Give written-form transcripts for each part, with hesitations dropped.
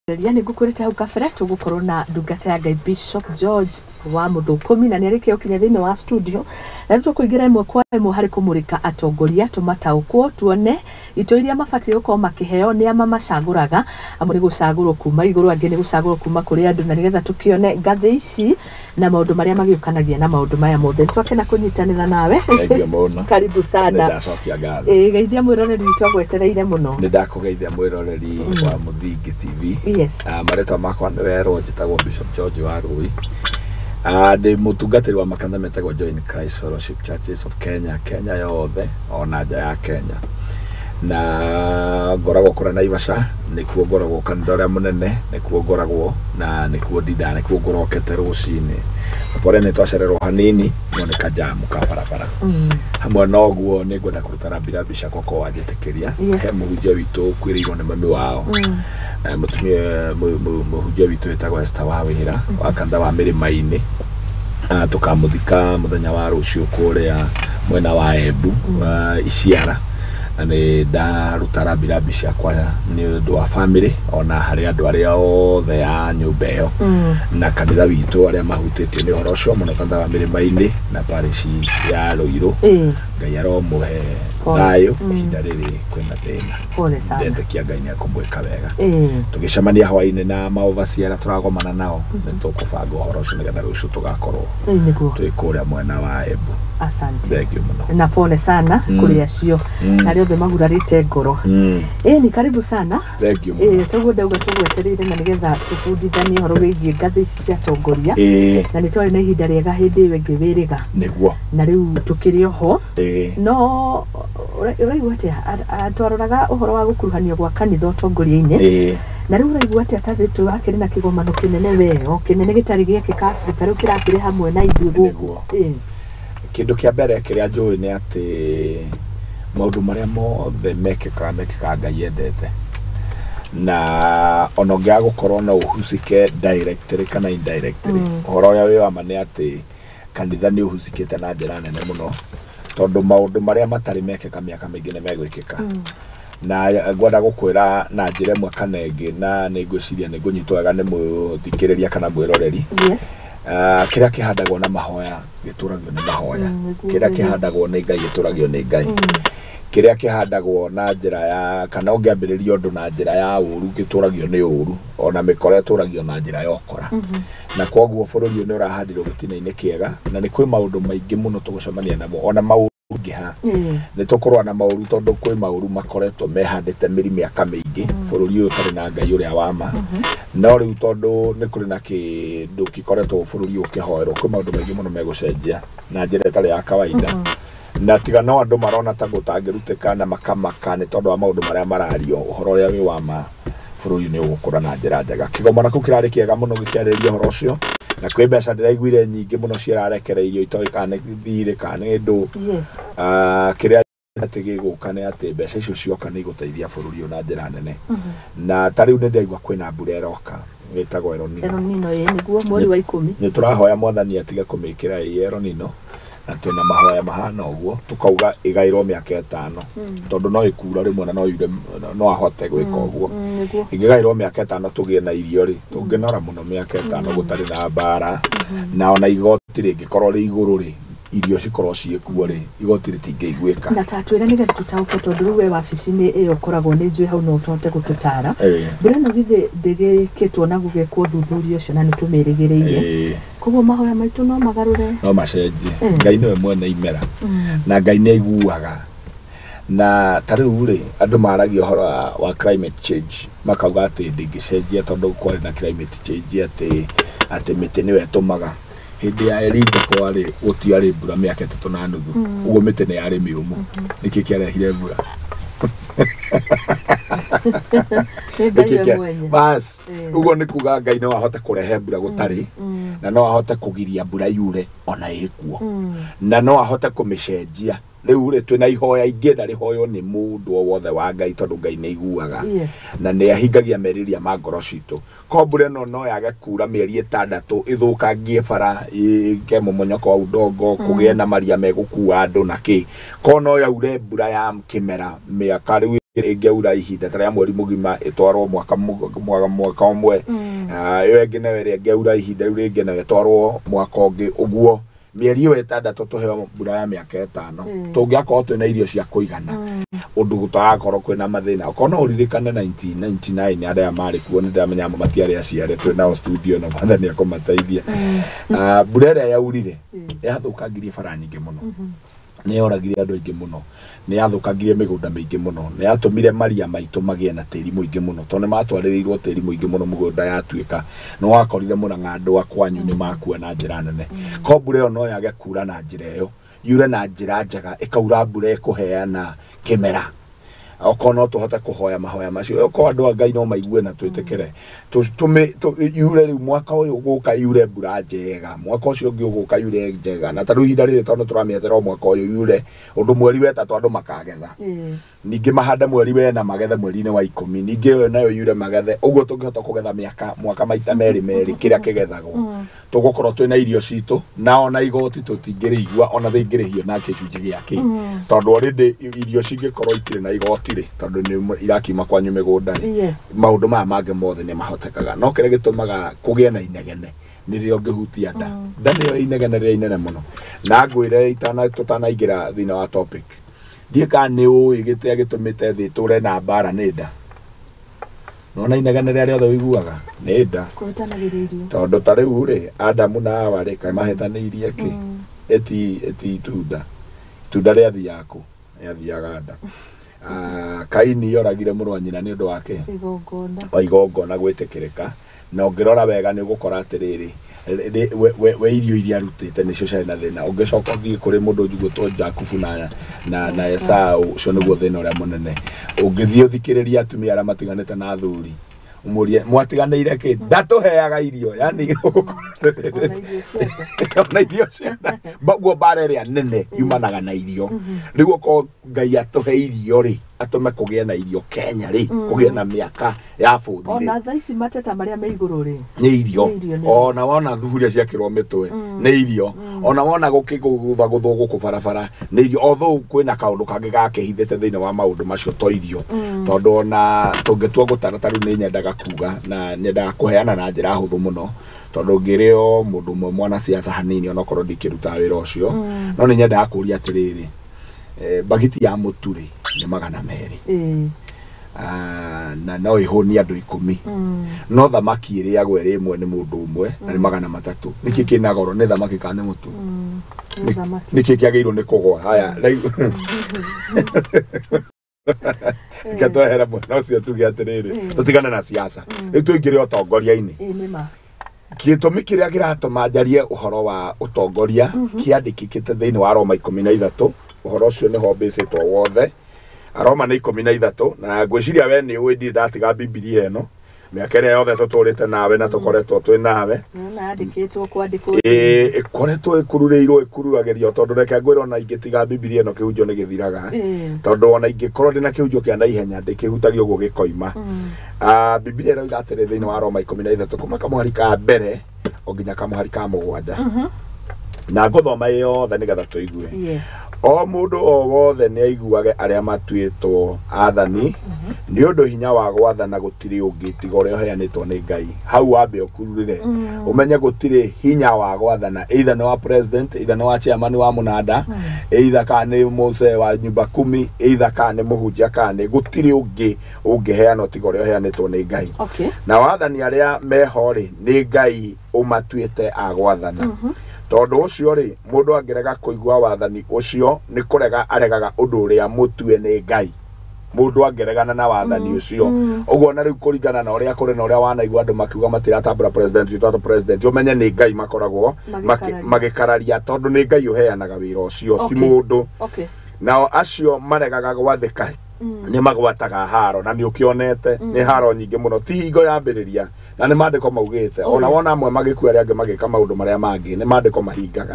Nĩ ngũkwĩrĩte hau kabere tũgũkorwo na ndungata ya Ngai Bishop George wa Mũthũkũmi, na nĩ arĩkia gũkinya thĩinĩ wa studio, na rĩu tũkũingĩra ĩmwe kwa ĩmwe harĩ kũmũrĩka atongoria, tũmataũkwo, tuone itũ iria mabatiĩ gũkorwo makĩheo nĩ a mamacagũraga. Amwe nĩ gũcagũrwo kuma igũrũ, angĩ nĩ gũcagũrwo kuma kũrĩ andũ, na nĩgetha tũkĩone ngathĩ ici na maũndũ marĩa magĩũkanagia na maũndũ maya mothe. Nĩ twakena kũnyitanĩra nawe. Thengiũ mũno. Karibu sana. Nĩndacokia ngatho. Ĩĩ, geithia mwĩroreri witũ agwetereire mũno. Nĩ ndakũgeithia mwĩroreri wa Mũthingi TV. Marĩtwa makwa nĩ werwo, njĩtagwo Bishop George wa Rũi. Ndĩ mũtungatĩri wa makanitha metagwo Join Christ Fellowship Churches of Kenya, Kenya yothe ona nja ya Kenya, na ngoragwo kũrĩa Naivasha, nĩkuo ngoragwo kanitha ũrĩa mũnene, nĩkuo ngoragwo na nĩkuo ndindaga, nĩkuo ngũrokete rũcinĩ. Pole nĩ twacererwo hanini, no nĩ kajamu ka barabara. Hamwe na ũguo nĩ ngwenda kũruta rambirambi ciakwa ko wanjĩtĩkĩria. He mũhunjia witũ ũkuĩrĩirwo nĩ mami wao. Mũtumia mũhunjia witũ wĩtagwo Esther wa Wĩra wa kanitha wa Mĩrĩma-inĩ. Tũkamũthika mũthenya wa rũciũ kũrĩa mwena wa Embu, Iciara, na nĩ ndaruta rambirambi ciakwa nĩ ũndũ wa family ona harĩ andũ arĩa othe a nyũmba ĩyo na kanitha witũ arĩa mahutĩtio nĩ ũhoro ũcio mũno, kanitha wa Mĩrĩma-inĩ na parish ya Rũirũ. Ngai aromũhe Pole. Thayũ ihinda rĩrĩ kwĩna thĩna. Pole sana. Ndetĩkia Ngai nĩ ekũmwĩka wega. Tũgĩcemania hwaĩ-inĩ na maovaci arĩa tũragomana nao, nĩ tũkũbanga ũhoro ũcio nĩgetha rũciũ tũgakorwo Ĩĩ, nĩguo. Twĩ kũrĩa mwena wa Embu. Asante. Thengiũ mũno. Na pole sana kũrĩ acio na arĩa othe magurarĩte ngoro. Ĩĩ, ni karibu sana. Thengiũ mũno. Ĩĩ, toguo ndauga tũgwetereire na nĩgetha tũbundithanie ũhoro wĩgiĩ ngathĩ ici cia atongoria, na nĩ twarĩ na ihinda rĩega hĩndĩ ĩyo ĩngĩ wĩrĩga, na rĩu tũkĩrĩ oho. No ũraigua atĩa? Twaroraga ũhoro wa gũkuruhanio gwa kanitha ũtongoria-inĩ, na rĩu ũraigua atĩa ta rĩu tũrakĩrĩ na kĩgomano kĩnene weo, kĩnene gĩtarĩ gĩekĩka Afrika, rĩu kĩrakĩrĩ hamwe na ithuĩ gũkũ? Nĩguo. Kĩndũ kĩa mbere kĩrĩa njũĩ nĩ atĩ maũndũ marĩa mothe mekĩkaga mekĩkaga Ngai endete, na ona ũngĩaga gũkorwo no ũhusike directly kana indirectly, ũhoro ũrĩa wĩ wa ma nĩ atĩ kanitha nĩ ũhusikĩte na njĩra nene mũno, tondũ maũndũ marĩa matarĩ mekĩka mĩaka mĩingĩ nĩ megwĩkĩka. Na ngwenda gũkwĩra na njĩra ĩmwe kana ĩngĩ, na nĩ ngwĩciria nĩ ngũnyitwo wega nĩ mũthikĩrĩria kana mwĩroreri. Kĩrĩa kĩhandagwo na mahoya gĩtũragio nĩ mahoya. Kĩrĩa kĩhandagwo nĩ Ngai gĩtũragio nĩ Ngai. Kĩrĩa kĩhandagwo na njĩra ya kana ũngĩambĩrĩria ũndũ na njĩra ya ũru gĩtũragio nĩ ũru, ona mĩkora ĩtũragio na njĩra ya ũkora. Na koguo bũrũri ũyũ nĩ ũrahandirwo gĩtina-inĩ kĩega, na nĩ kwĩ maũndũ maingĩ mũno tũgũcemania namo, ona maũru ngĩha nĩ tũkũrũa na maũru, tondũ kwĩ maũru makoretwo mehandĩte mĩri mĩaka mĩingĩ bũrũri ũyũ ũtarĩ na Ngai ũrĩa wa ma. No rĩu tondũ nĩ kũrĩ na kĩndũ gĩkoretwo bũrũri ũyũ ũkĩhoerwo, kwĩ maũndũ maingĩ mũno megũcenjia na njĩra ĩtarĩ ya kawaida. Na tiga no andũ marona ta gũtangĩrutĩka na makamaka nĩ tondũ wa maũndũ marĩa marario, ũhoro ũrĩa wĩ wa ma, bũrũri nĩ ũgũkũra na njĩra njega. Kĩgomano kĩu kĩrarĩ kĩega mũno gĩkĩarĩrĩria ũhoro ũcio, na kwĩ mbeca ndĩraiguire nyingĩ mũno ciĩrarekereirio, itoĩ kana nĩ thirĩ kana nĩ ndũ. Kĩrĩa atĩ gĩgũka nĩ atĩ mbeca icio cioka nĩ igũteithia bũrũri ũyũ na njĩra nene. Na ta rĩu nĩ ndaigua kwĩna mbura ĩroka ĩtagwo El Nino. El Nino, ĩĩ, nĩguo, mweri wa 10. Nĩ tũrahoya Mwathani atige kũmĩkĩra ĩ El Nino, na twĩna mahoya mahana ũguo tũkauga ĩgaĩrwo mĩaka 5, tondũ no ĩkura rĩmwe na no yure, no ahote gwĩka ũguo. Ĩngĩgaĩrwo mĩaka 5 tũgĩe na irio rĩ, tũngĩnora mũno mĩaka 5 gũtarĩ na mbara, na ona igoti rĩngĩkorwo rĩ igũrũ rĩ, irio cikorwo ciĩkuo rĩ, igoti rĩtingĩiguĩka. Na ta twĩre nĩgetha tũtaũke, tondũ rĩu we wabici-inĩ ĩyo ũkoragwo nĩ njũĩ hau no ũhote gũtũtara. Mbura ĩno githĩ ndĩgĩkĩtwo na gũgekwo ũthuthuria ũcio na nĩ tũmĩrĩgĩrĩire? Koguo mahoya maitũ no magarũre? No macenjie. Ngai nĩwe mwene imera, na Ngai nĩ aiguaga. Na ta rĩu rĩ, andũ maragia ũhoro wa climate change, makauga atĩ ndĩngĩcenjia tondũ kwarĩ na climate change, atĩ mĩtĩ nĩyo ĩtũmaga. Hĩndĩ ya Elijah kwarĩ gũtiarĩ mbura mĩaka 3.5, ũguo mĩtĩ nĩ yarĩ mĩũmũ. Nĩkĩ kĩarehire mbura? Nĩ Ngai Nĩkĩ we mwene. Bas, ũguo nĩ kuga Ngai no ahote kũrehe mbura gũtarĩ, na no ahote kũgiria mbura yure ona ĩkuo, na no ahote kũmĩcenjia. Rĩu rĩ, twĩna ihoya ingĩenda rĩhoywo nĩ mũndũ o wothe wa Ngai, tondũ Ngai nĩ aiguaga na nĩ ahingagia merirĩria ma ngoro citũ. Ko mbura ĩno no yage kura mĩeri 6, ĩthũkangie bara, ĩke mũmonyoko wa udongo, kũgĩe na maria megũkua andũ na kĩ, ko no yaure mbura ya kĩmera mĩaka rĩu ĩngĩaura ihinda ta rĩa mweri mũgima ĩtwarwo mwaka mwaka ũmwe. Ĩyo ĩngĩ nayo ĩrĩa ĩngĩaura ihinda rĩu rĩngĩ nayo ĩtwarwo mwaka ũngĩ ũguo mĩeri ĩyo ĩtandatũ tũheo mbura ya mĩaka ĩtano tũngĩakorwo twĩna irio cia kũigana ũndũ gũtagakorwo kwĩna mathĩna. Okorwo no ũririkane 1999 arĩa marĩ kuo nĩ ndĩramenya amwe matiarĩ aciare twĩ nao studio na Mwathani akũmateithia. Mbura ĩrĩa yaurire yathũkangirie bara nyingĩ mũno, nĩ yoragire andũ aingĩ mũno, nĩ yathũkangirie mĩgũnda mĩingĩ mũno, nĩ yatũmire maria maitũ magĩe na tĩri mũingĩ mũno tondũ nĩ matwarĩrĩirwo tĩri mũingĩ mũno mũgũnda yatuĩka nĩ wakorire Mũrang'a andũ a kwanyu nĩ makua na njĩra nene. Ko mbura ĩyo no yage kura na njĩra ĩyo, yure na njĩra njega, ĩkaura mbura ĩkũheana kĩmera. Okorwo no tũhote kũhoya mahoya macio, okorwo andũ a Ngai no maigue na twĩtĩkĩre yure rĩu mwaka ũyũ ũgũka yure mbura njega, mwaka ũcio ũngĩ ũgũka yure njega, na ta rĩu ihinda rĩrĩ tondũ tũramĩetera o mwaka ũyũ yure ũndũ mweri wetatũ andũ makagetha, ningĩ mahande mweri wena magethe mweri-inĩ wa 10, ningĩ ĩyo nayo yure magethe ũguo tũngĩhota kũgetha mĩaka mwaka maita merĩ merĩ kĩrĩa kĩgethagwo tũgũkorwo twĩna irio citũ na ona igoti tũtingĩrĩigua ona rĩngĩrĩhio na gĩcunjĩ gĩa kĩ tondũ already irio cingĩkorwo itirĩ na igoti rĩ tondũ nĩ irakiuma kwanyu mĩgũnda rĩ maũndũ maya mangĩ mothe nĩ mahotekaga. No kĩrĩa gĩtũmaga kũgĩe na inegene nĩ rĩrĩa ũngĩhutia nda nda nĩyo inegene rĩrĩa inene mũno. Na ngwĩre tũtanaingĩra thĩinĩ wa topic, ndiĩ kana nĩ ũĩ gĩtĩa gĩtũmĩte thĩ ĩtũre na mbara nĩ nda. Nona inegene rĩrĩa rĩothe ũiguaga nĩ nda. Tondũ ta rĩu rĩ Adamu na Hawa rĩ kaĩ mahĩtanĩirie kĩ ĩti itunda itunda rĩathiaga kũ rĩathiaga nda. Kaini yoragire mũrũ wa nyina nĩ ũndũ wake igongona igongona gwĩtĩkĩrĩka, na ũngĩrora wega nĩ ũgũkora atĩrĩrĩ we irio iria arutĩte nĩcio ciarĩ na thĩna. Ũngĩcoka ũthiĩ kũrĩ mũndũ njugũtwo Jakubu na Esau, ũcio nĩguo thĩna ũrĩa mũnene. Ũngĩthiĩ ũthikĩrĩrie atumia arĩa matiganĩte na athuri ũmũrie mwatiganĩire kĩ ndatũheaga irio, yani ona irio cia nda. Guo mbara ĩrĩa nene yumanaga na irio. Rĩu okorwo Ngai atũhe irio rĩ atũme kũgĩe na irio Kenya rĩ kũgĩe na mĩaka ya bũthi rĩ ona thaa ici mateta marĩa me igũrũ rĩ nĩ irio, ona wona thuburia ciakĩrwo mĩtwe nĩ irio, ona wona gũkĩgũthagũthwo gũkũ barabara nĩ irio. Although kwĩna kaũndũ kangĩ gakĩhithĩte thĩinĩ wa maũndũ macio to irio, tondũ ona tũngĩtua gũtara ta rĩu nĩ nyendaga kuga na nyendaga kũheana na njĩra hũthũ mũno tondũ ngĩrĩ o mũndũ ũmwe mwanasiasa hanini onokorwo ndikĩrutaga wĩra ũcio, no nĩ nyendaga kũria atĩrĩrĩ, bagiti ya mũtu rĩ nĩ 200 na no ĩhũnie andũ 10, no thamaki ĩrĩagwo ĩrĩ ĩmwe nĩ mũndũ ũmwe na nĩ 300. Nĩkĩ kĩna goro, nĩ thamaki kana nĩ mũtu? Nĩkĩ kĩagĩrĩirwo nĩ kũgwa? Haya rĩu ngatwehera mwena ũcio tuge atĩrĩrĩ tũtigane na siasa, rĩu tũingĩre ũtongoria-inĩ. Gĩtũmi kĩrĩa kĩratũma njarie ũhoro wa ũtongoria kĩandĩkĩkĩte thĩinĩ wa Roma 13, ũhoro ũcio nĩho mbĩcĩtwo wothe. Aroma nĩ 13, na ngwĩciria we nĩ ũĩ ndirĩ ndatiga Bibilia ĩno mĩaka ĩrĩa yothe tũtũrĩte nawe na tũkoretwo twĩ nawe. Yandĩkĩtwo kwandĩkwo ĩkoretwo ĩkururĩirwo ĩkururagĩrio tondũ reke ngwĩre ona ingĩtiga Bibilia ĩno kĩhunjio nĩ gĩthiraga, tondũ ona ingĩkorwo ndĩna kĩhunjio kĩa naihenya ndĩkĩhutagia ũguo gĩkoima. Bibilia ĩroiga atĩrĩ thĩinĩ wa Roma 13 kuma kamũhari ka mbere o nginya kamũhari ka 7, na ngũthoma yothe nĩgetha tũigue. O mũndũ o wothe nĩ aiguage arĩa matuĩtwo athani, nĩ ũndũ hinya wa gwathana gũtirĩ ũngĩ tiga ũrĩa ũheanĩtwo nĩ Ngai. Hau wambe ũkururĩre ũmenye gũtirĩ hinya wa gwathana, either nĩ wa president, either nĩ wa chairman wa mũnanda, either kana nĩ mũcee wa nyumba kumi, either kana nĩ mũhunjia, kana nĩ gũtirĩ ũngĩ ũngĩheanwo tiga ũrĩa ũheanĩtwo nĩ Ngai. Na wathani arĩa meho rĩ nĩ Ngai ũmatuĩte a gwathana. Tondũ ũcio rĩ mũndũ angĩrega kũigua wathani ũcio nĩ kũrega aregaga ũndũ ũrĩa mũtue nĩ Ngai. Mũndũ angĩregana na wathani ũcio ũguo na rĩu kũringana na ũrĩa kũrĩ na ũrĩa wanaigua andũ makiuga matiratambũra president witũ atũ president, ũmenye nĩ Ngai makoragwo magĩkararia tondũ nĩ Ngai ũheanaga wĩra ũcio ti mũndũ. Nao acio maregaga gwathĩka nĩ magwataga haro, na nĩ ũkĩonete nĩ haro nyingĩ mũno, ti hingo yambĩrĩria, na nĩ maandĩko maugĩte ona wona amwe magĩkua arĩa angĩ magĩka maũndũ marĩa mangĩ nĩ maandĩko mahingaga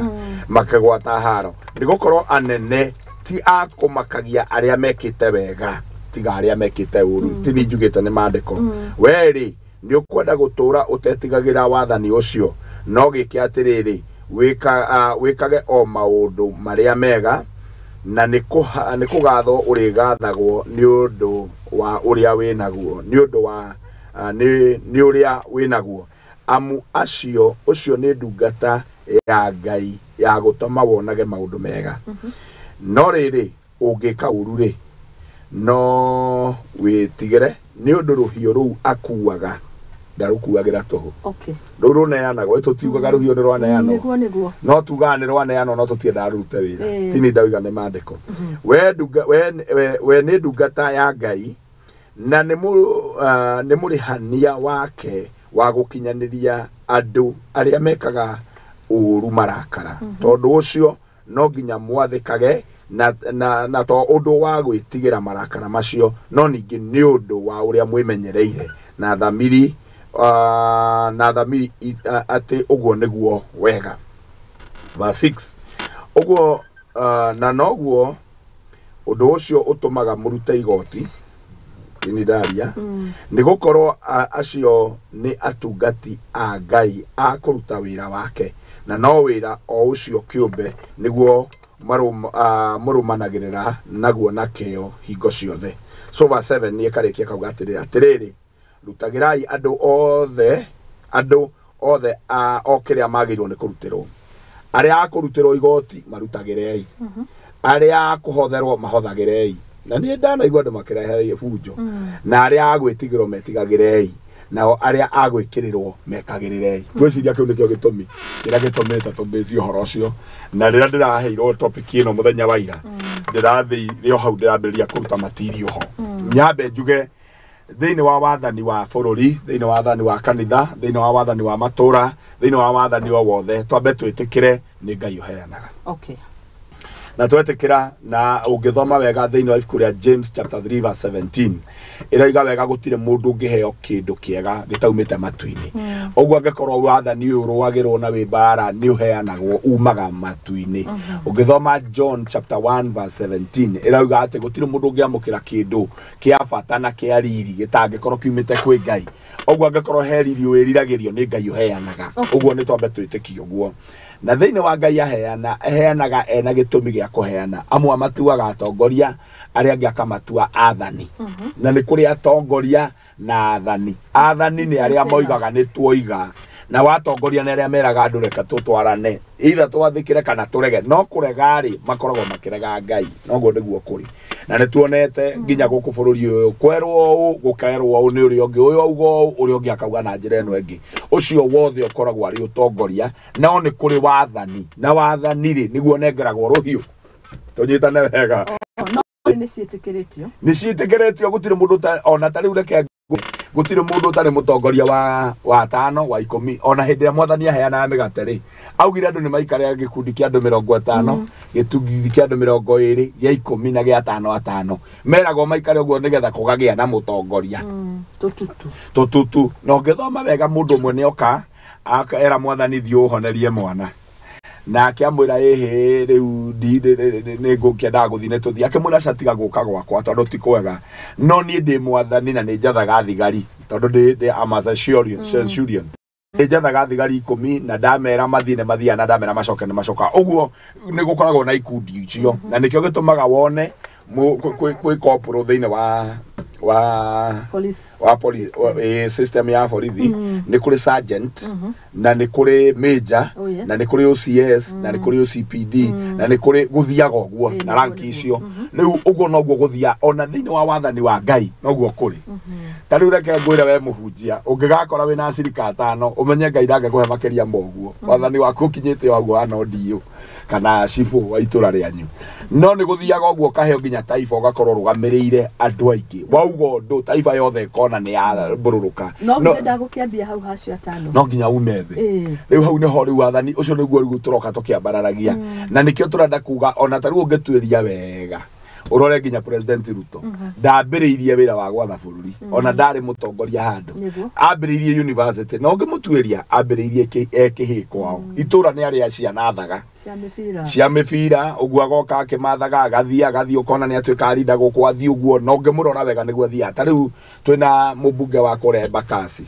makĩgwata haro. Nĩ gũkorwo anene ti a kũmakagia arĩa mekĩte wega tiga arĩa mekĩte ũru, ti niĩ njugĩte nĩ maandĩko. We rĩ nĩ ũkwenda gũtũra ũtetigagĩra wathani ũcio, no gĩke atĩrĩrĩ wĩkage o maũndũ marĩa mega Na nĩ kũgathwo ũrĩgathagwo nĩ ũndũ wa ũrĩa wĩnaguo, nĩ ũndũ wa nĩ ũrĩa wĩnaguo. Amu acio ũcio nĩ ndungata ya Ngai ya gũtũma wonage maũndũ mega. No rĩrĩ, ũngĩka ũru rĩ, no wĩtigĩre, nĩ ũndũ rũhiũ rũu akuaga ndarũkuagĩra tũhũ. Okay. Rũu rũneanagwo, tũtiugaga rũhiũ nĩ rwaneanwo. Nĩguo nĩguo. No tugaga nĩ rwaneanwo, no tũtiendaga rũrute wĩra. Tini ndauga nĩ maandĩko. We nĩ ndungata ya Ngai na nĩ mũrĩhania wake wa gũkinyanĩria andũ arĩa mekaga ũũru marakara. Tondũ ũcio no nginya mwathĩkage na to ũndũ wa gwĩtigĩra marakara macio, no ningĩ nĩ ũndũ wa ũrĩa mwĩmenyereire na thamiri atĩ ũguo nĩguo wega. Verse 6, ũguo na noguo ũndũ ũcio ũtũmaga mũrute igoti ini ndaria, nĩ gũkorwo acio nĩ atungati a Ngai a kũruta wĩra wake, na no wĩra o ũcio kĩũmbe nĩguo mũrũmanagĩrĩra naguo na kĩyo hingo ciothe. So verse 7 nĩ ĩkarĩkia kauga atĩrĩrĩ, atĩrĩrĩ, rutagĩrai andũ othe o kĩrĩa magĩrĩirwo nĩ kũrutĩrwo. Arĩa a kũrutĩrwo igoti marutagĩrei, arĩa a kũhotherwo mahothagĩrei, na niĩ ndanaigua andũ makĩrehe bunjo, na arĩa a gwĩtigĩrwo metigagĩrei, nao arĩa a gwĩkĩrĩrwo mekagĩrĩrei. Ngwĩciria kĩu nĩkĩo gĩtũmi kĩrĩa gĩtũmĩte tũmbĩcie ũhoro ũcio. Na rĩrĩa ndĩraheirwo topic ĩno mũthenya wa ira, ndĩrathĩire o hau ndĩrambĩrĩria kũruta material ho. Nyambe njuge thĩinĩ wa wathani wa bũrũri, thĩinĩ wa wathani wa kanitha, thĩinĩ wa wathani wa matũra, thĩinĩ wa wathani o wothe, twambe twĩtĩkĩre nĩ Ngai ũheanaga. Okay. Na twetĩkĩra, na ũngĩthoma wega thĩinĩ wa ibuku rĩa James chapter 3 verse 17, ĩroiga wega gũtirĩ mũndũ ũngĩheo kĩndũ kĩega gĩtaumĩte matu-inĩ. Ũguo angĩkorwo wathani ũyũ ũrũagĩrwo na wĩ mbara nĩ ũheanagwo umaga matu-inĩ. Ũngĩthoma John chapter 1 verse 17, ĩrauga atĩ gũtirĩ mũndũ ũngĩamũkĩra kĩndũ kĩa bata na kĩa riri gĩtangĩkorwo kiumĩte kwĩ Ngai. Ũguo angĩkorwo he riri wĩriragĩrio nĩ Ngai ũheanaga. Ũguo nĩ twambe twĩtĩkie ũguo. Na thĩinĩ wa Ngai aheana, aheanaga ena gĩtũmi gĩa kũheana. Amwe amatuaga atongoria, arĩa angĩ akamatua athani. Na nĩ kũrĩ atongoria na athani. Athani nĩ arĩa moigaga nĩ tuoiga, na watongoria nĩ arĩa meraga andũ reke tũtwarane, either twathĩkĩre kana tũrege. No kũrega rĩ, makoragwo makĩrega Ngai. Noguo nĩguo kũrĩ. Na nĩ tuonete nginya gũkũ bũrũri ũyũ, kwerwo ũũ, gũkerwo ũũ nĩ ũrĩa ũngĩ, ũyũ auga ũũ, ũrĩa ũngĩ akauga na njĩra ĩno ĩngĩ. Ũcio wothe ũkoragwo arĩ ũtongoria. No nĩ kũrĩ wathani, na wathani rĩ nĩguo nengeragwo rũhiũ. Tũnyitane wega. No nĩ ciĩtĩkĩrĩtio. Nĩ ciĩtĩkĩrĩtio, gũtirĩ mũndũ ona ta rĩu reke gũtirĩ mũndũ ũtarĩ mũtongoria wa 5 wa 10. Ona hĩndĩ ĩrĩa mwathani aheanaga mĩgate rĩ, augire andũ nĩ maikare gĩkundi kĩa andũ 50, gĩkundi kĩa andũ 20, gĩa 10 na gĩa 5 5. Meragwo maikare ũguo nĩgetha kũgagĩa na mũtongoria. Tũtutu. Tũtutu. Na ũngĩthoma wega mũndũ ũmwe nĩoka era mwathani thiĩ ũhonerie mwana. Nake amwĩra ĩhĩ rĩu nĩ ngũkĩendaga gũthiĩ nĩ tũthiĩ. Akĩmwĩra aca tiga gũka gwakwa tondũ ti kwega. No niĩ ndĩ mwathani na nĩ njathaga thigari tondũ ndĩ I'm a centurion. Nĩ njathaga thigari 10 na ndamera mathiĩ nĩ mathiaga na ndamera macoke nĩ macokaga. Ũguo nĩ gũkoragwo na ikundi icio, na nĩkĩo gĩtũmaga wone kwĩ corporal thĩinĩ wa police wa police system ya borithi. Nĩ kũrĩ sergeant, na nĩ kũrĩ major, na nĩ kũrĩ OCS, na nĩ kũrĩ OCPD, na nĩ kũrĩ gũthiaga ũguo na rank icio. Rĩu ũguo noguo gũthia ona thĩinĩ wa wathani wa Ngai noguo kũrĩ. Ta rĩu reke ngwĩre we mũhunjia, ũngĩgakora wĩna acirika 5, ũmenye Ngai ndangĩkũhe makĩria ma ũguo. Wathani waku ũkinyĩte o ũguo wa ndiũ kana cibũ wa itũra rĩanyu. No nĩ gũthiaga ũguo ũkaheo nginya taifa, ũgakorwo ũrũgamĩrĩire andũ aingĩ. Wauga ũndũ taifa yothe ĩkona nĩ yambũrũrũka. No nginya ndagũkĩambia hau hacio 5. No nginya ume thĩ. Rĩu hau nĩho rĩu wathani ũcio nĩguo rĩu tũroka tũkĩambararagia. Na nĩkĩo tũrenda kuga ona ta rĩu ũngĩtuĩria wega ũrore nginya President Ruto ndambĩrĩirie wĩra wa gwatha bũrũri, ona ndarĩ mũtongoria handũ. Ambĩrĩirie university, na ũngĩmũtuĩria ambĩrĩirie kĩhĩ kwao. Itũra nĩ arĩa ciana thaga. Cia mĩbira. Cia mĩbira ũguo agoka akĩmathaga agathiĩ agathiĩ ũkona nĩ atuĩka arinda gũkũ athiĩ ũguo na ũngĩmũrora wega nĩguo athiaga. Ta rĩu twĩna mũmbunge wa kũrĩa Embakasi,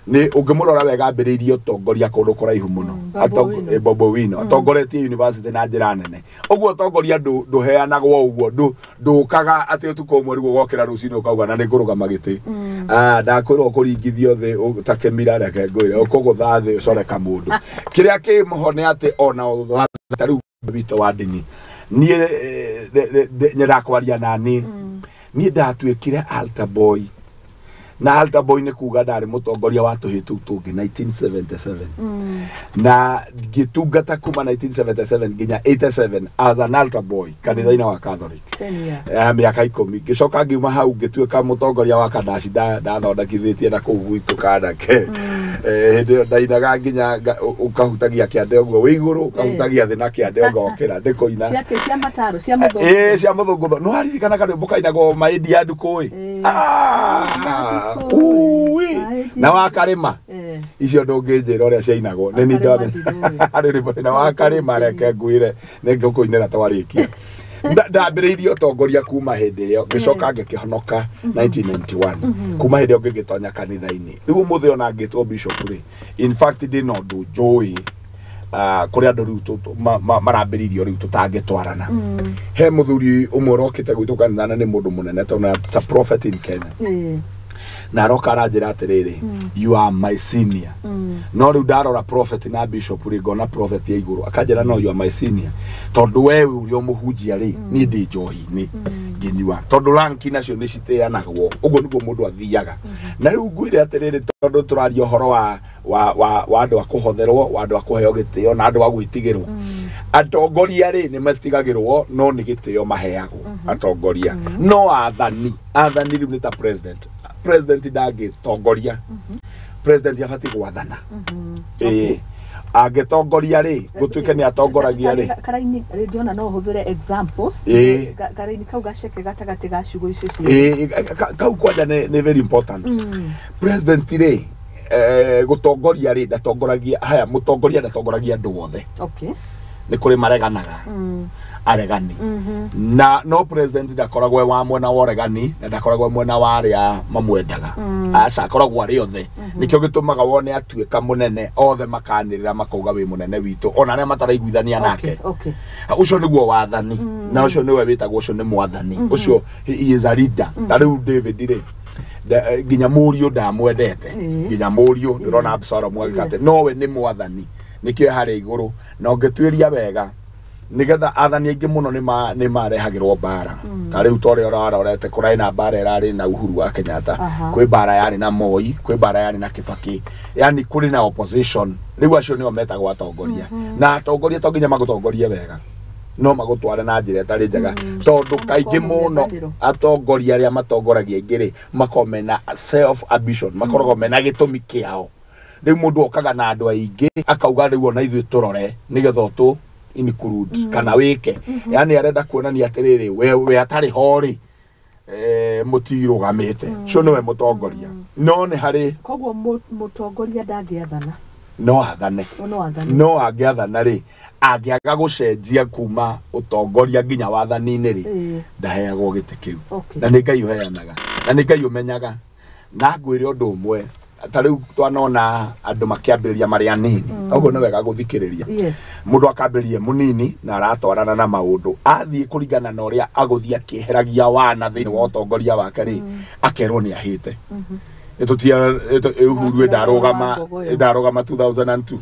nĩ ũngĩmũrora wega ambĩrĩirie ũtongoria kũndũ kũraihu mũno. Babu Owino. Babu Owino atongoretie university na njĩra nene ũguo. Ũtongoria ndũheanagwo ũguo, ndũkaga atĩ ũtukũ ũmwe rĩu ũgokĩra rũcinĩ ũkauga na nĩ ngũrũgama gĩtĩ. Ah, ndakwĩrwo kũringithio thĩ ta kĩmira, reke ngwĩre ũkũgũtha thĩ ũcore kamũndũ. Kĩrĩa kĩmũho nĩ atĩ ona ta rĩu witũ wa ndini, niĩ nyendaga kwaria na niĩ niĩ ndatuĩkire altar boy, na altar boy nĩ kuga ndarĩ mũtongoria wa tũhĩ tũu tũngĩ 1977 na ngĩtungata kuma 1977 nginya 87 as an altar boy kanitha-inĩ wa Catholic. 10 years. Mĩaka 10. Ngĩcoka ngiuma hau ngĩtuĩka mũtongoria wa kandaci ndathondekithĩtie na kũu gwitũ kanake. Hĩndĩ ĩyo ndainaga nginya ũkahutagia kĩande ũguo wĩ igũrũ, ũkahutagia thĩ na kĩande, ũgokĩra ndĩkũina. Cia kĩ? Cia mataro, cia mũthũngũ? Ĩĩ, cia mũthũngũtho. No waririkana karwĩmbo kainagwo maĩndi ya ndukũ ĩ? Ah, Ndukũ, ui. Maĩndi. Na wakarĩma icio ndũngĩnjĩra ũrĩa ciainagwo nĩ ni. Wakarĩma ndinũĩ. Harĩ rwĩmbo na wakarĩma, reke ngwĩre nĩ ngũkũinĩra twarĩkia. Ndambĩrĩirie ũtongoria kuma hĩndĩ ĩyo, ngĩcoka ngĩkĩhonoka 1991. Kuma hĩndĩ ĩyo ngĩgĩtonya kanitha-inĩ. Rĩu ũmũthĩ ona ngĩtwo bishop rĩ, in fact ndĩna ũndũ njũĩ. Kũrĩ andũ rĩu marambĩrĩirio rĩu tũtangĩtwarana. He mũthuri ũmwe ũrokĩte gwitũ kanitha na nĩ mũndũ mũnene tondũ it's a prophet in Kenya, na aroka aranjĩra atĩrĩrĩ, "You are my senior." No rĩu ndarora prophet na bishop rĩ, ngona prophet ya igũrũ. Akanjĩra, "No, you are my senior tondũ we ũrĩa ũmũhunjia rĩ, niĩ ndĩ njohi-inĩ ngĩnyua." Tondũ ranki nacio nĩ citeanagwo ũguo nĩguo mũndũ athiaga. Na rĩu ngwĩre atĩrĩrĩ, tondũ tũraria ũhoro wa andũ a kũhotherwo, wa andũ a kũheo gĩtĩo na andũ a gwĩtigĩrwo, atongoria rĩ nĩ matigagĩrwo no nĩ gĩtĩo maheagwo atongoria. No athani, athani rĩu nĩ ta president. President ndangĩtongoria, president abatiĩ gwathana. Ĩĩ, angĩtongoria rĩ, gũtuĩke nĩ atongoragia rĩ. Karaini rĩngĩ ona no ũhũthĩre examples. Karaini kau gaceke gatagatĩ ga ciugo icio cierĩ. Ĩĩ, kau kwanja nĩ very important. President rĩ, gũtongoria rĩ, ndatongoragia. Haya, mũtongoria ndatongoragia andũ othe. Nĩ kũrĩ mareganaga, aregani. Na no president ndakoragwo e wa mwena wa ũregani na ndakoragwo e mwena wa arĩa mamwendaga. Aca, akoragwo arĩ othe. Nĩkĩo gĩtũmaga wone atuĩka mũnene othe makanĩrĩra makauga, "Wĩ mũnene witũ," ona arĩa mataraiguithania nake. Ũcio nĩguo wathani, na ũcio nĩwe wĩtagwo, ũcio nĩ mwathani ũcio, he is a leader. Ta rĩu David rĩ, nginya mũriũ ndamwendete, nginya mũriũ ndĩrona Absalom agĩka atĩ nowe nĩ mwathani, nĩkĩo harĩa igũrũ. Na ũngĩtuĩria wega, nigetha athani aingĩ mũno nĩ marehagĩrwo mbara. Ta rĩu ta ũrĩa ũrarorete, kũrarĩ na mbara ĩrarĩ na Uhuru wa Kenyatta, kwĩ mbara yarĩ na Moi, kwĩ mbara yarĩ na Kibaki, yani kũrĩ na opposition. Rĩu acio nĩo metagwo atongoria. Na atongoria to nginya magũtongorie wega, no magũtware na njĩra ĩtarĩ njega, tondũ kaingĩ mũno mũng'ethanĩro. Atongoria arĩa matongoragia aingĩ rĩ, makoragwo mena self ambition, makoragwo mena gĩtũmi kĩao. Rĩu mũndũ okaga na andũ aingĩ akauga, "Rĩu ona ithuĩ tũrore nĩgetha ũtũ include kana wĩke." Yani arenda kuonania atĩrĩrĩ, we atarĩ ho rĩ, mũtirũgamĩte. Ũcio nĩwe mũtongoria. No nĩ harĩ Koguo mũtongoria ndangĩathana? No athane. No athane. No angĩathana rĩ, angĩaga gũcenjia kuma ũtongoria nginya wathani-inĩ rĩ, ndaheagwo gĩtĩ kĩu. Na nĩ Ngai ũheanaga na nĩ Ngai ũmenyaga. Na ngwĩre ũndũ ũmwe, ta rĩu twanona andũ makĩambĩrĩria marĩ anini, ũguo nĩ wega gũthikĩrĩria. Mũndũ akambĩrĩria mũnini na aratwarana na maũndũ, athiĩ kũringana na ũrĩa agũthiĩ akĩeheragia wana thĩinĩ wa ũtongoria wake rĩ, akerwo nĩ ahĩte. Ĩtũtia Uhuru ndarũgama, ndarũgama 2002.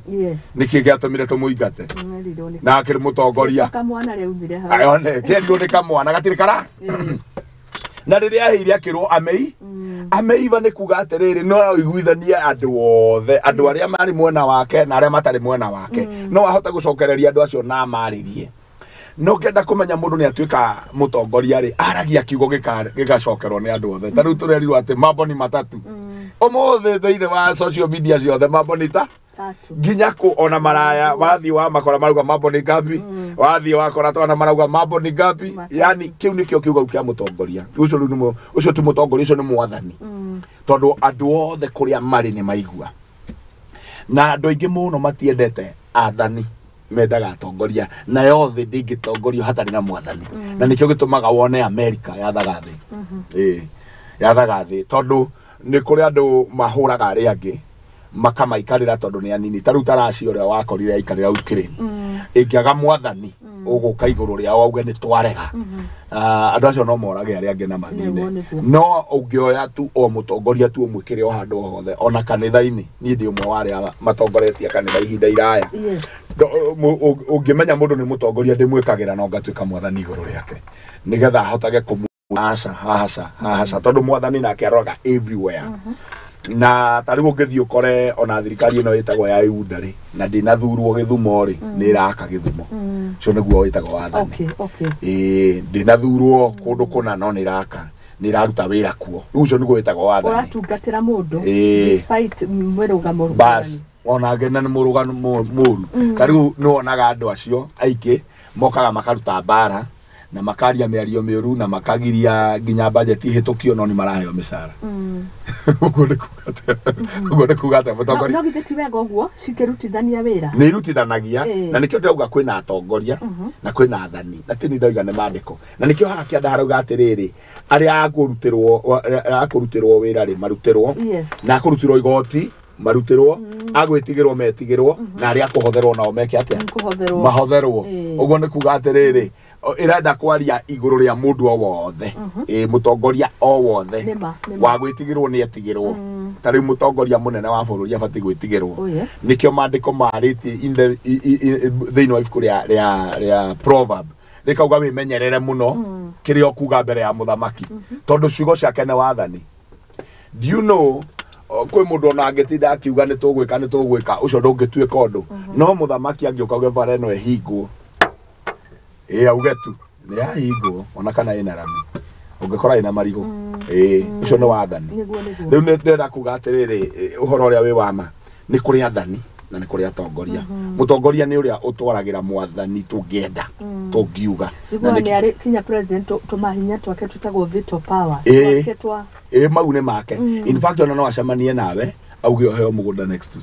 Nĩkĩ gĩatũmire tũmũingate? Merirwo nĩ Na akĩrĩ mũtongoria. Kamwana rĩaumire hau. Ayone kĩerirwo nĩ kamwana gatirĩ kara na rĩrĩa aheire akĩrwo amei ameiva. Nĩ kuga atĩrĩrĩ, no aiguithanie andũ othe, andũ arĩa marĩ mwena wake na arĩa matarĩ mwena wake. No ahote gũcokereria andũ acio na amarĩrie. No ngenda kũmenya mũndũ nĩ atuĩka mũtongoria rĩ, aragia kiugo gĩgacokerwo nĩ andũ othe. Ta rĩu tũrerirwo atĩ mambo ni matatu ũmũthĩ thĩinĩ wa social media ciothe, mambo ni ta Tatu. Nginya kũ ona maraya wathiĩ wa makora marauga mambo ni ngapi, wathiĩ wakora twana marauga mambo ni ngapi. Matatu. Yani kĩu nĩkĩo kiugo kĩa mũtongoria ũcio. Rĩu nĩ ũcio ti mũtongoria, ũcio nĩ mwathani, tondũ andũ othe kũrĩa marĩ nĩ maigua. Na andũ aingĩ mũno matiendete athani. Mendaga atongoria nayo thĩ ndĩngĩtongorio hatarĩ na mwathani. Na nĩkĩo gĩtũmaga wone America yathaga thĩ. Ĩĩ, yathaga thĩ tondũ nĩ kũrĩ andũ mahũraga arĩa angĩ makamaikarĩra tondũ nĩ anini. Ta rĩu Taraci ũrĩa wakorire aikarĩra Ukraine, ĩngĩaga mwathani ũgũka igũrũ rĩao auge nĩ twarega, andũ acio no morage arĩa angĩ na manine. Nĩguo, nĩguo. No ũngĩoya tu o mũtongoria tu ũmwĩkĩre o handũ o hothe, ona kanitha-inĩ, niĩ ndĩ ũmwe wa arĩa matongoretie kanitha ihinda iraya. Ũngĩmenya mũndũ nĩ mũtongoria, ndĩmwĩkagĩra no ngatuĩka mwathani igũrũ rĩake nĩgetha ahotage kũmu aca hahaca hahaca, tondũ mwathani nake aroraga everywhere. Na ta rĩu ũngĩthiĩ ũkore ona thirikari ĩno ĩtagwo ya Iunda rĩ, na ndĩnathurwo Gĩthumo rĩ, nĩ ĩraka Gĩthumo. Ũcio nĩguo wĩtagwo wathani. Ĩĩ, ndĩnathurwo kũndũ kũna no nĩ ĩraka, nĩ ĩraruta wĩra kuo. Rĩu ũcio nĩguo wĩtagwo wathani. Ũratungatĩra mũndũ Ĩĩ. despite mwĩrũgamo. Bas ona angĩ na nĩ mũrũgano mũru. Ta rĩu nĩ wonaga andũ acio aingĩ mokaga makaruta mbara na makaria mĩario mĩũru na makagiria nginya bajeti ihĩtũkio, no nĩ maraheo mĩcara. Ũguo nĩ kuga atĩa? Ũguo nĩ kuga atĩa? No Mũtongoria no githĩ ti wega ũguo cikĩrutithania wĩra? Nĩ irutithanagia. Na nĩkĩo ndĩrauga kwĩna atongoria na kwĩna athani, na tini ndauga nĩ mandĩko, na nĩkĩo haha kĩanda harauga atĩrĩrĩ, arĩa akũrutĩrwo wĩra rĩ marutĩrwo, na akũrutĩrwo igoti marutĩrwo, agwĩtigĩrwo metigĩrwo, na arĩa akũhotherwo nao meke atĩa? Kũhotherwo. Mahotherwo. Ũguo nĩ kuga atĩrĩrĩ, ĩrenda kwaria igũrũ rĩa mũndũ o wothe, ĩ mũtongoria o wothe Nĩma, nĩma. wa gwĩtigĩrwo nĩ etigĩrwo. Ta rĩu mũtongoria mũnene wa bũrũri abatiĩ gwĩtigĩrwo. Oh, yes. Nĩkĩo maandĩko marĩtie in the thĩinĩ wa ibuku rĩa proverb rĩkauga wĩmenyerere mũno kĩrĩa ũkuga mbere ya mũthamaki, tondũ ciugo ciake nĩ wathani. Do you know kwĩ mũndũ ona angĩtinda akiuga nĩ tũgwĩka nĩ tũgwĩka, ũcio ndũngĩtuĩka ũndũ, no mũthamaki angĩũka auge bara ĩno ĩhingwo, ĩ auge tu nĩ yahingwo, ona kana ĩna rami ũngĩkora ĩna marigũ, ĩ ũcio nĩ wathani. Nĩguo, nĩguo. Rĩu nĩ ndĩrenda kuga atĩrĩrĩ, ũhoro ũrĩa wĩ wa ma nĩ kũrĩ athani na nĩ kũrĩ atongoria. Mũtongoria nĩ ũrĩa ũtwaragĩra mwathani tũngĩenda tũngiuga. Na Nĩguo nĩkĩ- nĩ arĩ kinya president tũmahinya twake twĩtagwo veto powers. Ĩĩ. Twake twa Ĩ mau nĩ make. In fact, ona no acemanie nawe auge ũheo mũgũnda next to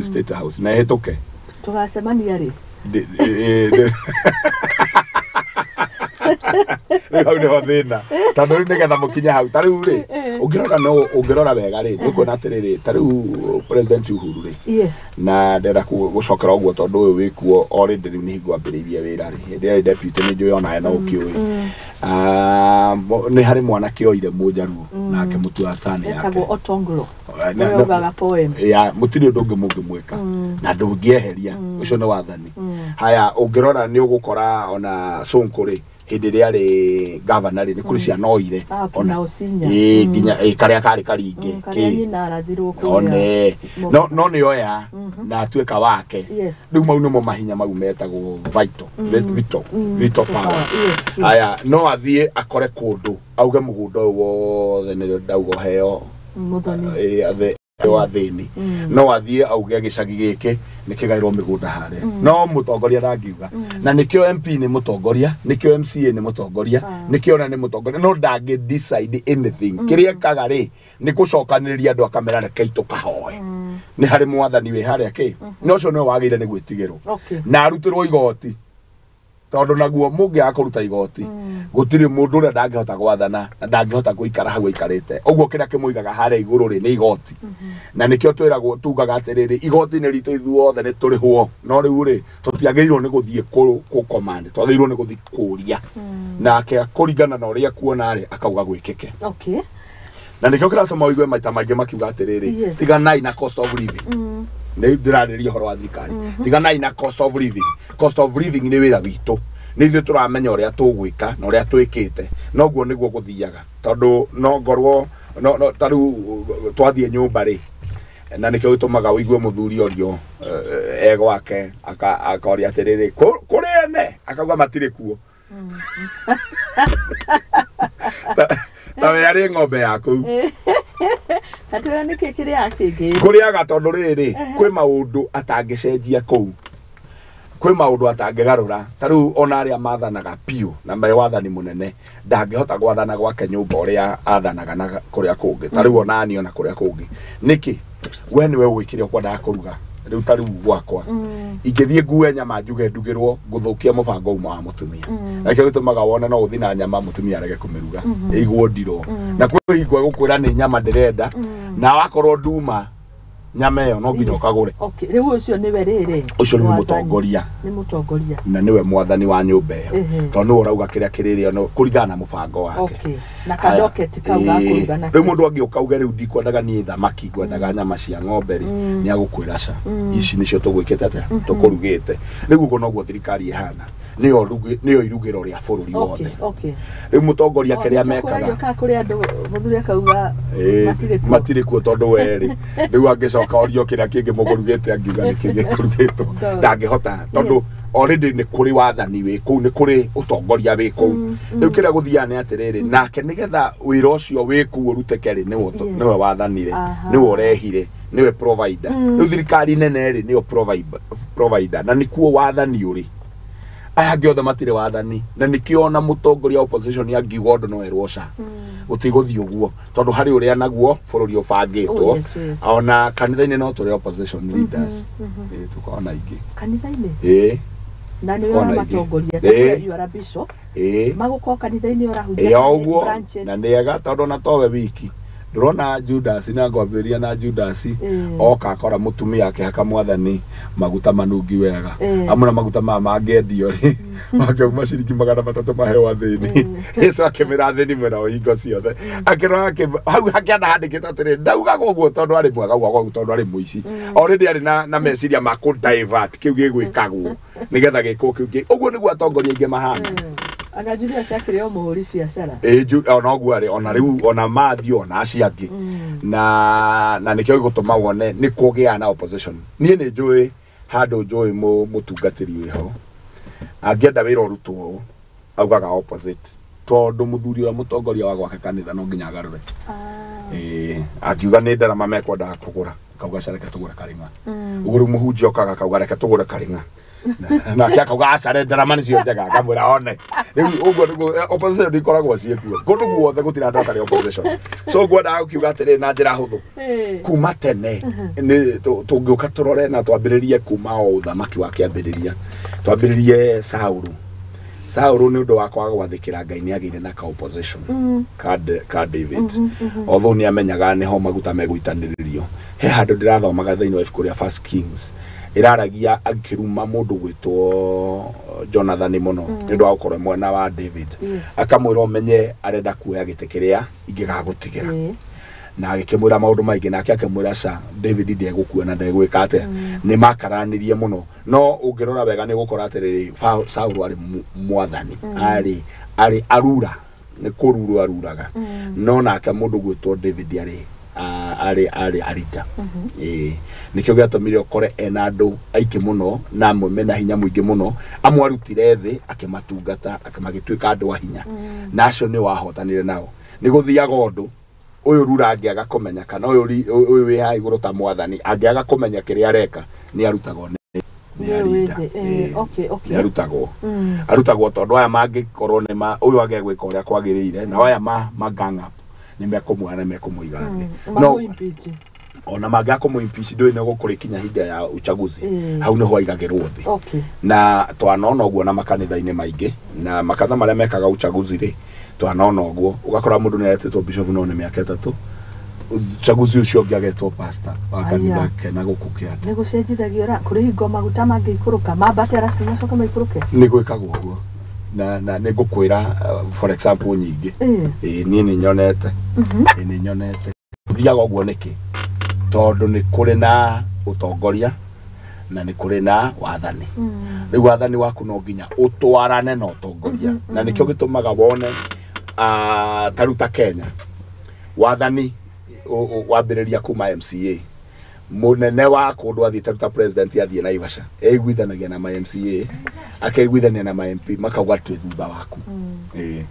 State House na ĩhĩtũke. Tũgacemania rĩ? Rĩu hau nĩho thĩna, tondũ rĩu nĩgetha mũkinye hau, ta rĩu rĩ, ũngĩrora, no ũngĩrora wega rĩ, nĩũkuona atĩrĩrĩ, ta rĩu President Uhuru rĩ, na ndĩrenda gũcokera ũguo tondũ ũyũ wĩkuo already rĩu nĩ hingo ambĩrĩirie wĩra rĩ, hĩndĩ ĩrĩa arĩ deputy, nĩ njũĩ onawe no ũkĩũĩ. Nĩ harĩ mwanake oire mũnjaruo nake mũtua sani yake. Etagwo Otonglo. Ũrĩa ugaga poem. Ya mũtirĩ ũndũ ũngĩ mũngĩmwĩka na ndũngĩeheria, ũcio nĩ wathani. Haya, ũngĩrora nĩ ũgũkora ona Sonko rĩ, hĩndĩ ĩrĩa arĩ gavana rĩ, nĩ kũrĩ ciana oire. Ah, kina Osinya. Ĩĩ, nginya ĩ, karĩa karĩ karingĩ. Karĩa nyina arathirwo kũrĩa. One no no nĩ oya na atuĩka wake. Rĩu mau nĩmo mahinya mau metagwo vital vital vital power. powers. Yes, true. Haya, no athiĩ akore kũndũ auge mũgũnda ũyũ wothe nĩ ndauga ũheo Mũthoni. Ĩ, wa thĩni. No athiĩ auge gĩcagi gĩkĩ nĩ kĩgaĩrwo mĩgũnda harĩa, no mũtongoria ndangiuga. Na nĩkĩo MP nĩ mũtongoria, nĩkĩo MCA nĩ mũtongoria, nĩkĩo ona nĩ mũtongoria, no ndangĩ decide anything. Kĩrĩa ekaga rĩ, nĩ gũcokanĩrĩria andũ akamera rekei tũkahoe nĩ harĩ mwathani wĩ harĩa kĩ, na ũcio nĩwe wagĩrĩire nĩ gwĩtigĩrwo na arutĩrwo igoti, tondũ naguo mũngĩaga kũruta igoti, gũtirĩ mũndũ ũrĩa ndangĩhota gwathana na ndangĩhota gũikara hau aikarĩte ũguo. Kĩrĩa kĩmũigaga harĩa igũrũ rĩ, nĩ igoti. Na nĩkĩo twĩragwo tugaga atĩrĩrĩ, igoti nĩ ritũ ithuothe, nĩ tũrĩhwo, no rĩu rĩ, tũtiagĩrĩirwo nĩ gũthiĩ kũ command, twagĩrĩirwo nĩ gũthiĩ kũria nake kũringana na ũrĩa kuona rĩ, akauga gwĩkĩke. Na nĩkĩo kĩratũma ũigue maita maingĩ makiuga atĩrĩrĩ, tiganai na cost of living. Nĩ ndĩrarĩria ũhoro wa thirikari. Tiganai na cost of living. Cost of living nĩ wĩra witũ, nĩ ithuĩ tũramenya ũrĩa tũgwĩka na ũrĩa twĩkĩte, noguo nĩguo gũthiaga, tondũ no ngorwo no ta rĩu twathiĩ nyũmba rĩ, na nĩkĩo gĩtũmaga ũigue mũthuri orio e gwake akoria atĩrĩrĩ, "Kũrĩ ene?" Akauga matirĩ kuo. Ta we arĩ ng'ombe yaku. Atwĩra nĩkĩ kĩrĩa kĩngĩ. Kũrĩaga tondũ rĩrĩ, kwĩ maũndũ atangĩcenjia kũu, kwĩ maũndũ atangĩgarũra. Ta rĩu ona arĩa mathanaga biũ na me wathani mũnene, ndangĩhota gwathana gwake nyũmba ũrĩa athanaga na kũrĩa kũngĩ. Ta rĩu onani ona kũrĩa kũngĩ, nĩkĩ we nĩwe ũĩ kĩrĩa ũkwendaga kũruga. Rĩu ta rĩu gwakwa ingĩthiĩ ngue nyama njuge ndugĩrwo, ngũthũkia mũbango uma wa mũtumia. Na kĩo gĩtũmaga wone no ũthiĩ na nyama mũtumia arege kũmĩruga, ĩigwo ndirwo, na kwĩ hingo ĩgũkwĩra nĩ nyama ndĩrenda, na wakorwo nduma nyama ĩyo no nginya ũkagũre. Okay, rĩu ũcio nĩwe rĩrĩ? Ũcio rĩu nĩ Mwathani. mũtongoria. Nĩ mũtongoria. Na nĩwe mwathani wa nyũmba ĩyo, tondũ nĩwe ũrauga kĩrĩa kĩrĩrĩo no kũringana na mũbango wake. Okay, na kadoketi kau ga kũruga nako. Rĩu mũndũ angĩũka auge rĩu ndikwendaga niĩ thamaki, ngwendaga nyama cia ng'ombe rĩ, nĩ agũkwĩra ca, ici nĩcio tũgwĩkĩte atĩa, tũkũrugĩte. Rĩu ũguo noguo thirikari ĩhana, nĩyo irugĩro rĩa bũrũri wothe. Rĩu mũtongoria kĩrĩa mekaga Kana kũrĩ andũ mũthuri akauga matirĩ kuo. Matirĩ kuo, tondũ werĩ rĩu angĩcoka orio kĩrĩa kĩngĩ mũkũrugĩte, angiuga nĩ kĩngĩ kũrugĩtwo, ndangĩhota, tondũ already nĩ kũrĩ wathani wĩ kũu, nĩ kũrĩ ũtongoria wĩ kũu. Rĩu kĩrĩa gũthiaga nĩ atĩrĩrĩ, nake nĩgetha wĩra ũcio wĩ kũu ũrutĩke rĩ, nĩwe nĩwe wathanire, nĩwe ũrehire, nĩwe provider. Rĩu thirikari nene rĩ, nĩyo provider, na nĩkuo wathani ũrĩ. Aya angĩ othe matirĩ wathani, na nĩkĩo ona mũtongoria wa opposition angiuga ũndũ no erwo ca, gũtigũthiĩ ũguo, tondũ harĩ ũrĩa naguo bũrũri ũbangĩtwo. Oh, yes. Ona kanitha-inĩ no tũrĩ opposition leaders. Ĩĩ, tũkoragwo na aingĩ. Kanitha-inĩ? Ĩĩ. Na nĩwe Ona ingĩ. ũramatongoria? You are a bishop. Ĩĩ. Magũkorwo kanitha-inĩ ũrahunjia Ĩĩ, o kana nĩ ũguo. branches? Na nĩ ega, tondũ ona towe wiki ndũrona Judas, na ngwambĩrĩria na Judas. Oka akora mũtumia akĩhaka mwathani maguta manungi wega. Amwe maguta maya mangĩendio rĩ, mangĩauma ciringi 300 maheo athĩni. Yesu akĩmĩra athĩni mwena o hingo ciothe. Akĩrora hau hakĩanda handĩkĩte atĩrĩ, ndaugaga ũguo tondũ arĩ mwega, augaga ũguo tondũ arĩ mũici. Already arĩ na meciria ma kũ divert kĩu gĩgwĩkagwo nĩgetha gĩkwo kĩu ũguo nĩguo atongoria aingĩ mahana. Ona Julius akĩrĩ o mũhũri biacara. Ĩĩ, ona ũguo arĩ, ona rĩu ona mathiĩ ona acio angĩ, na nĩkĩo gĩgũtũma wone nĩ kũgĩa na opposition. Niĩ nĩ njũĩ handũ njũĩ mũtungatĩri wĩho angĩenda wĩra ũrutwo ũũ, augaga opposite, tondũ mũthuri ũrĩa mũtongoria wa gwake kanitha no nginya agarũre. Ĩĩ, angiuga nĩ ndarama mekwendaga kũgũra, akauga aca, reke tũgũre karĩng'a. Ũguo rĩu mũhunjia okaga akauga reke tũgũre karĩng'a, nake akauga aca, ndarama nĩcio njega, akamwĩra one. Rĩu ũguo nĩguo opposition ikoragwo ciĩkuo kũndũ guothe, gũtirĩ andũ atarĩ opposition. So ngwendaga gũkiuga atĩrĩrĩ na njĩra hũthũ, kuma tene nĩ tũngĩũka tũrore na twambĩrĩrie kuma o ũthamaki wa kĩambĩrĩria, twambĩrĩrie Saũlũ. Saũlũ nĩ ũndũ wa kwaga gwathĩkĩra Ngai nĩ agĩire na ka opposition ka David, although nĩ amenyaga nĩho maguta megũitanĩrĩrio. He handũ ndĩrathomaga thĩinĩ wa ibuku rĩa First Kings, ĩraragia akĩruma mũndũ gwĩtwo Jonathan mũno nĩ ũndũ wa gũkorwo mwena wa David, akamwĩra ũmenye arenda kuoya gĩtĩ kĩrĩa ingĩgagũtigĩra, na agĩkĩmwĩra maũndũ maingĩ, nake akĩmwĩra ca, David ndegũkua na ndegwĩka atĩa. Nĩ makaranirie mũno, no ũngĩrora wega nĩ ũgũkora atĩrĩrĩ, Saũlũ arĩ mwathani, arĩ arura, nĩ kũrurwo aruraga, no nake mũndũ gwĩtwo David arĩ arita. Ĩĩ, nĩkĩo gĩatũmire ũkore ena andũ aingĩ mũno na amwe mena hinya mũingĩ mũno, amwe arutire thĩ akĩmatungata, magĩtuĩka andũ a hinya, na acio nĩ wahotanire nao. Nĩ gũthiaga ũndũ ũyũ rura angĩaga kũmenya, kana ũyũ ũyũ wĩ haha igũrũ ta mwathani angĩaga kũmenya kĩrĩa areka, nĩ arutagwo nĩ Nĩ arita. wĩ thĩ, Ĩĩ, nĩ arutagwo, arutagwo tondũ aya mangĩkorwo nĩ ma ũyũ agĩa gwĩka ũrĩa kwagĩrĩire, nao aya ma gang up nĩ mekũmuoya na mekũmũiga thĩ. No Mamũ-impeach. ona mangĩaga kũmũ-impeach, ndũĩ nĩ gũkũrĩ hinda ya uchaguzi, hau nĩho aigagĩrwo thĩ. Na twanona ũguo na makanitha-inĩ maingĩ, na makanitha marĩa mekaga uchaguzi rĩ, twanona ũguo ũgakora mũndũ nĩ aretĩtwo bishop no nĩ mĩaka 3, uchaguzi ũcio ũngĩ agetwo pastor wa kanitha kena gũkũ kĩanda. Nĩ gũcenjithagio ra kũrĩ hingo maguta mangĩikũrũka mambate arabu macoke maikũrũke? Nĩ gwĩkagwo ũguo, na nĩ ngũkwĩra for example nyingĩ. Ĩĩ, niĩ nĩ nyonete. Ĩĩ, nĩ nyonete gũthiaga ũguo. Nĩkĩ? Tondũ nĩ kũrĩ na ũtongoria na nĩ kũrĩ na wathani. Rĩu wathani waku no nginya ũtwarane na ũtongoria, na nĩkĩo gĩtũmaga wone ta rĩu ta Kenya wathani wambĩrĩria kuma MCA, mũnene wa kũndũ athiĩte ta president athiĩ Naivasha, eiguithanagia na ma MCA, akeiguithania na ma MP, makauga twĩ thutha waku. Ĩĩ,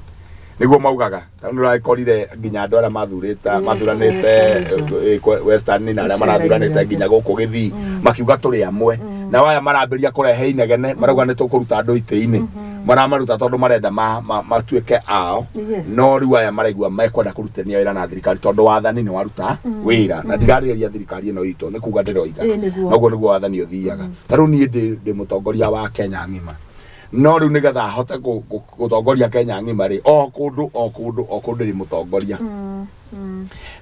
nĩguo maugaga, tondũ nĩ ũrakorire nginya andũ arĩa mathurĩte mathuranĩte Western na arĩa marathuranĩte nginya gũkũ Gĩthii makiuga tũrĩ amwe, nao aya marambĩrĩria kũrehe inegene, marauga nĩ tũkũruta andũ itĩ-inĩ. Maramaruta tondũ marenda matuĩke ao. Yes. No rĩu aya maraigua mekwenda kũrutania wĩra na thirikari tondũ wathani nĩ waruta wĩra na ndirarĩrĩria thirikari ĩno itũ nĩ kuga ndĩroiga. Ĩĩ, nĩguo. Noguo nĩguo wathani ũthiaga. Ta rĩu niĩ ndĩ mũtongoria wa Kenya ng'ima, no rĩu nĩgetha hote gũtongoria Kenya ng'ima rĩ, o kũndũ o kũndũ o kũndũ ndĩ mũtongoria.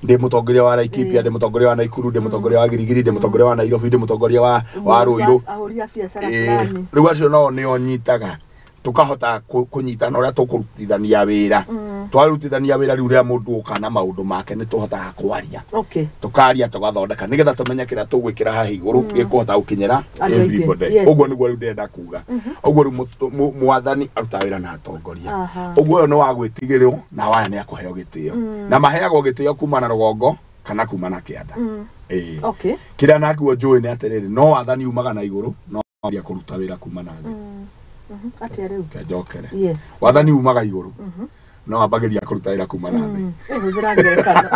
Ndĩ mũtongoria wa Laikipia, ndĩ mũtongoria wa Naikuru, ndĩ mũtongoria wa Girigiri, ndĩ mũtongoria wa Nairobi, ndĩ mũtongoria wa Ruiru. Ahũri a biacara fulani. Rĩu acio nao nĩo nyitaga tukahota kũnyitana ũrĩa tũkũrutithania wĩra. Twarutithania wĩra rĩu rĩrĩa mũndũ oka na maũndũ make nĩ tũhotaga kwaria. Okay. Tukaria tũgathondeka nĩgetha tũmenye kĩrĩa tũgwĩkĩra haha igũrũ gĩkũhota gũkinyĩra Andũ aingĩ. everybody. Ũguo nĩguo rĩu ndĩrenda kuga. Ũguo rĩu mwathani arutaga wĩra na atongoria. Ũguo ũyũ nĩ wa gwĩtigĩrwo na waya nĩ akũheo gĩtĩo na maheagwo gĩtĩo kuma na rũgongo kana kuma na kĩanda. Ĩĩ. Okay. Kĩrĩa nakuo njũĩ nĩ atĩrĩrĩ, no wathani umaga na igũrũ no waria kũruta wĩra kuma na thĩ. Atĩa rĩu? Kenjokere. Yes. Wathani umaga igũrũ no wambagĩria kũruta wĩra kuma na thĩ. Hũthĩra ngerekano.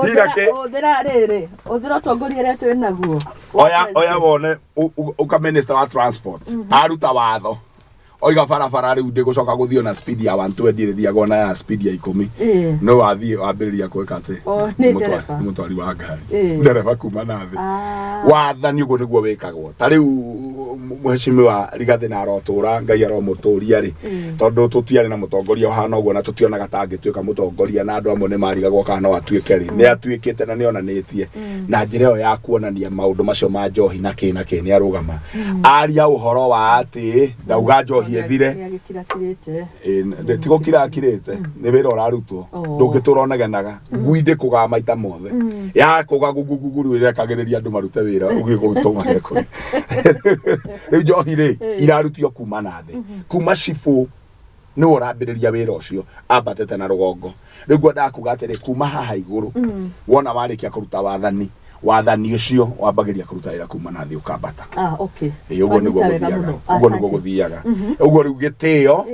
Hira Hũthĩra rĩrĩ, hũthĩra ũtongoria ũrĩa twĩ naguo. Oya oya wone ũka minister wa transport aruta watho oiga barabara rĩu ndĩgũcoka gũthiĩ na speed ya 120, ĩrĩthiagwo na ya speed ya 10. Ĩĩ. No wathiĩ wambĩrĩria gwĩka atĩ O, nĩ ndereba. nĩ mũtwari wa ngari. Ĩĩ. Ndereba kuma na thĩ. Wathani ũguo nĩguo wĩkagwo. Ta rĩu mũhecimiwa Rigathĩ na arotũra Ngai aromũtũria rĩ, tondũ tũtiarĩ na mũtongoria ũhana ũguo na tũtionaga ta angĩtuĩka mũtongoria, na andũ amwe nĩ marigagwo kana no atuĩke rĩ, nĩ atuĩkĩte na nĩ onanĩtie na njĩra ĩyo ya kuonania maũndũ macio ma njohi na kĩ na kĩ. Nĩ arũgama aria ũhoro wa atĩ ndauga njohi ĩthire. Nĩ agĩkirakirĩte. Ĩĩ, ti gũkira akirĩte, nĩ wĩra ũrarutwo. Ndũngĩtũra ũnegenaga ngui ndĩkũgaga maita mothe yakũga gugugugu rĩu ĩrekagĩrĩria andũ marute wĩra ũgĩgũtũma gekũrĩ. Rĩu njohi rĩ irarutio kuma na thĩ, kuma cibũ nĩwe ũrambĩrĩria wĩra ũcio ambatĩte na rũgongo. Rĩu ngwendaga kuga atĩrĩ, kuma haha igũrũ wona warĩkia kũruta wathani, wathani ũcio wambagĩria kũruta wĩra kuma na thĩ ũkambata. Ah, okay. Ĩĩ, ũguo nĩguo Wanyita wega gũthiaga. mũno. Ũguo nĩguo Asante. gũthiaga. Ũguo rĩu gĩtĩo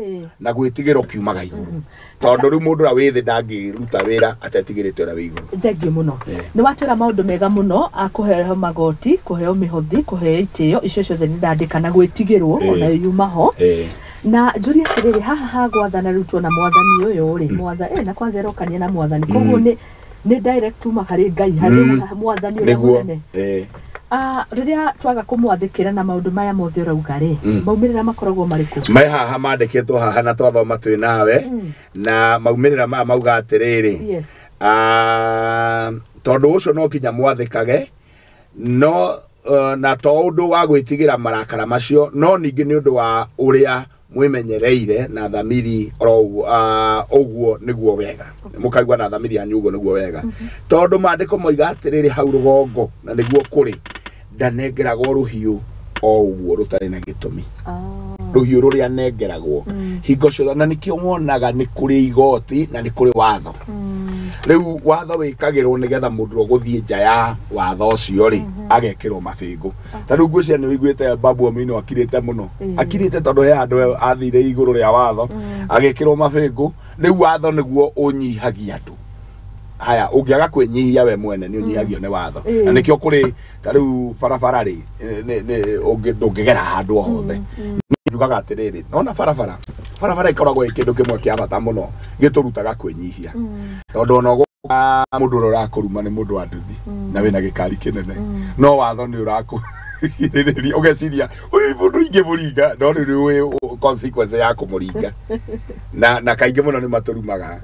na gwĩtigĩrwo kiumaga igũrũ, tondũ rĩu mũndũ ũrĩa wĩ thĩ ndangĩruta wĩra atetigĩrĩte ũrĩa wĩ igũrũ. Thengiũ mũno. Nĩ watwĩra maũndũ mega mũno, kũheo magoti, kũheo mĩhothi, kũheo itĩo icio ciothe nĩ ndandĩka, na gwĩtigĩrwo onayo yuma ho. Na njũrie atĩrĩrĩ, haha ha gwathana rĩu tuona mwathani ũyũ rĩ, na kwanza ĩrokania na mwathani, koguo nĩ direct tuma harĩ Ngai, harĩ mwathani ũrĩa Nĩguo. mũnene. Rĩrĩa twaga kũmwathĩkĩra na maũndũ maya mothe ũrauga rĩ, maumĩrĩra makoragwo marĩkũ? Me haha mandĩkĩtwo haha na twathoma twĩ nawe, na maumĩrĩra maya mauga atĩrĩrĩ, Yes. Tondũ ũcio no nginya mwathĩkage, no na to ũndũ wa gwĩtigĩra marakara macio, no ningĩ nĩ ũndũ wa ũrĩa mwĩmenyereire na thamiri oro ũguo nĩguo wega, mũkaigua na thamiri yanyu ũguo nĩguo wega, tondũ maandĩko moiga atĩrĩrĩ hau rũgongo na nĩguo kũrĩ, ndanengeragwo rũhiũ o ũguo rũtarĩ na gĩtũmi. Rũhiũ rũrĩa anengeragwo hingo ciothe, na nĩkĩo wonaga nĩ kũrĩ igoti na nĩ kũrĩ watho. Rĩu watho wĩkagĩrwo nĩgetha mũndũ ũrĩa ũgũthiĩ nja ya watho ũcio rĩ agekĩrwo mabĩngũ. Ta rĩu ngwĩciria nĩ ũiguĩte Babu Owino akirĩte mũno, akirĩte tondũ he handũ athire igũrũ rĩa watho agĩkĩrwo mabĩngũ. Rĩu watho nĩguo ũnyihagia andũ. Haya, ũngĩaga kwĩnyihia we mwene nĩ ũnyihagio nĩ watho. Na nĩkĩo kũrĩ ta rĩu barabara rĩ, ndũngĩgera handũ o hothe. Njugaga atĩrĩrĩ, nona barabara, barabara ĩkoragwo ĩ kĩndũ kĩmwe kĩa bata mũno gĩtũrutaga kwĩnyihia, tondũ ona ũgũka mũndũ ũrĩa ũrakũruma nĩ mũndũ wa nduthi na wĩna gĩkari kĩnene, no watho nĩ ũrakũgirĩrĩria ũgeciria ũyũ mũndũ ingĩmũringa, no rĩu nĩ ũĩ consequence ya kũmũringa. Na kaingĩ mũno nĩ matũrumaga.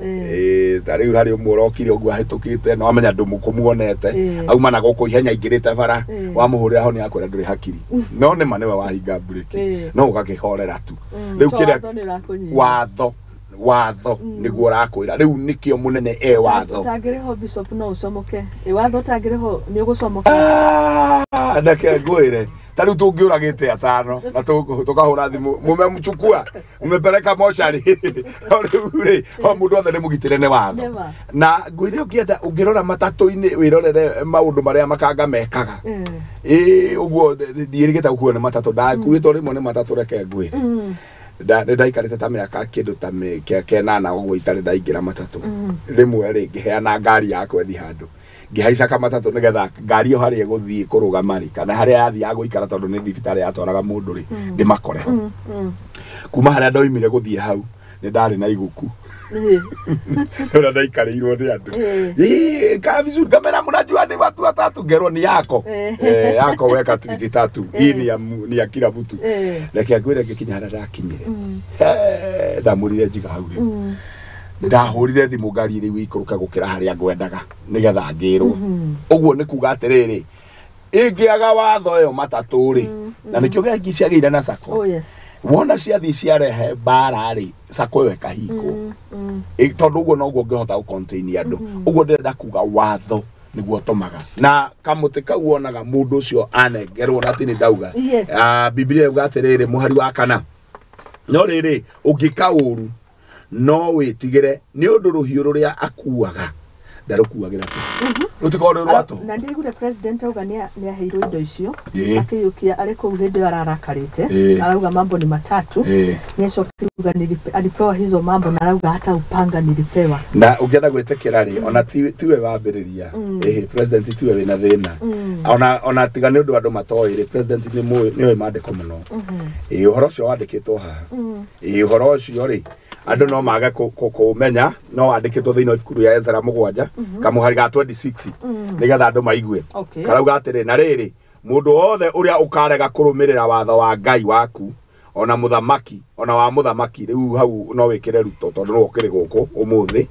Ta rĩu harĩ ũmwe ũrokire ũguo ahĩtũkĩte, no amenya ndũmũkũmuonete, auma na gũkũ ihenya aingĩrĩte bara, wamũhũrĩra ho nĩ akwĩra ndũrĩ hakiri, no nĩ ma nĩwe wahinga mburĩki, no ũgakĩhorera tu. Rĩu To kĩrĩa watho nĩ ũrakũnyihia. Watho nĩguo ũrakwĩra rĩu nĩkĩo mũnene e watho. Ũtangĩrĩhwo bishop no ũcomoke. Ĩ watho ũtangĩrĩhwo nĩ ũgũcomoka. Ndeke ngwĩre, ta rĩu tũngĩũragĩte atano na tũkahũra thimũ mumemchukua mumepeleka mochari, no rĩu rĩ o mũndũ othe nĩ mũgitĩre nĩ watho. Nĩ ma. Na ngwĩre ũngĩenda ũngĩrora matatũ-inĩ wĩrorere maũndũ marĩa makanga mekaga. Ĩ ũguo ndiĩrĩgĩte gũkuo nĩ matatũ, ndakuĩtwo rĩmwe nĩ matatũ, reke ngwĩre. Nĩ ndaikarĩte ta mĩaka kĩndũ ta kenana ũguo itarĩ ndaingĩra matatũ. Rĩmwe rĩ ngĩheana ngari yakwa ĩthiĩ handũ. Ngĩhaica kamatatũ nĩgetha ngari ĩyo harĩa ĩgũthiĩ kũrũgama rĩ, kana harĩa yathiaga gũikara, tondũ nĩ thibitarĩ yatwaraga mũndũ rĩ, ndĩmakore ho. Kuma harĩa ndoimire gũthiĩ hau, nĩ ndarĩ na iguku ũrĩa ndaikarĩirwo nĩ andũ. "Ii, kaa vizuri." Ngamera, "Mnajua ni watu watatu?" Ngerwo, "Ni yako." "Yako weka viti tatu, hii ni ya, ni ya kila mtu." Reke ngwĩre, ngĩkinya harĩa ndakinyire, ndamũrire njiga hau rĩ, ndahũrire thimũ ngari rĩu ĩikũrũke gũkĩra harĩa ngwendaga nĩgetha ngĩrwo. Ũguo nĩ kuga atĩrĩrĩ, ĩngĩaga watho ĩyo matatũ rĩ, na nĩkĩo gengi ciagĩire na sacco. Wona ciathiĩ ciarehe mbara rĩ, sacco ĩyo ĩkahingwo. Tondũ ũguo noguo ũngĩhota gũ-contain andũ. Ũguo ndĩrenda kuga watho nĩguo ũtũmaga na kamũtĩ kau wonaga mũndũ ũcio anengerwo na ti nĩ ndauga. Ah, Biblia yuga atĩrĩrĩ, mũhari wa kana, no rĩrĩ, ũngĩka ũru no wĩtigĩre, nĩ ũndũ rũhiũ rũrĩa akuaga ndarũkuagĩra tũhũ, rũtikorwo rwĩ rwa tũhũ. Na ndĩraiguire president auga nĩ aheirwo indo icio, akĩiyũkia arĩ kũu hĩndĩ ĩyo ararakarĩte. Arauga mambo ni matatu. Nĩ acokire kuga alipewa hizo mambo, na arauga hata upanga nilipewa. Na ũngĩenda gwĩtĩkĩra rĩ, ona tiwe wambĩrĩria. Ĩhĩ, president tiwe wĩna thĩna. Ona tiga nĩ ũndũ andũ matoĩ rĩ, president nĩ nĩoĩ maandĩko mũno. Ĩĩ, ũhoro ũcio wandĩkĩtwo haha. Ĩĩ, ũhoro ũcio rĩ, andũ no mage kũmenya, no wandĩkĩtwo thĩinĩ wa ibuku rĩa Ezra 7, kamũhari ga 26, nĩgetha andũ maigue. Karauga atĩrĩ, na rĩrĩ, mũndũ wothe ũrĩa ũkarega kũrũmĩrĩra watho wa Ngai waku, ona mũthamaki, ona wa mũthamaki, rĩu hau no wĩkĩre Ruto tondũ nĩwe ũkĩrĩ gũkũ ũmũthĩ,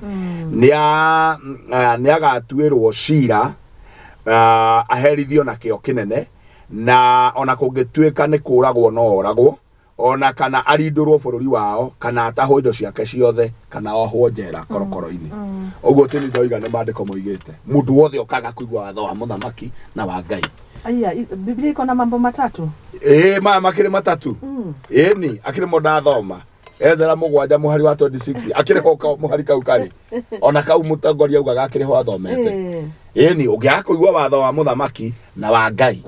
nĩ agatuĩrwo cira, aherithio na kĩo kĩnene, na ona kũngĩtuĩka nĩ kũragwo no oragwo, ona kana arindũrwo bũrũri wao, kana atahwo indo ciake ciothe, kana ohwo njera korokoro-inĩ. Ũguo tini ndoiga nĩ maandĩko moigĩte mũndũ wothe ũkaga kũigua watho wa mũthamaki na wa Ngai. Aya, Biblia iko na mambo matatu. Ĩĩ, maya makĩrĩ matatu. Ĩni akĩrĩ mo ndathoma Ezra 7 mũhari wa 26, akĩrĩ ho mũhari kau karĩ ona kau mũtongoria augaga akĩrĩ ho athomete. Ĩni ũngĩaga kũigua watho wa mũthamaki na wa Ngai,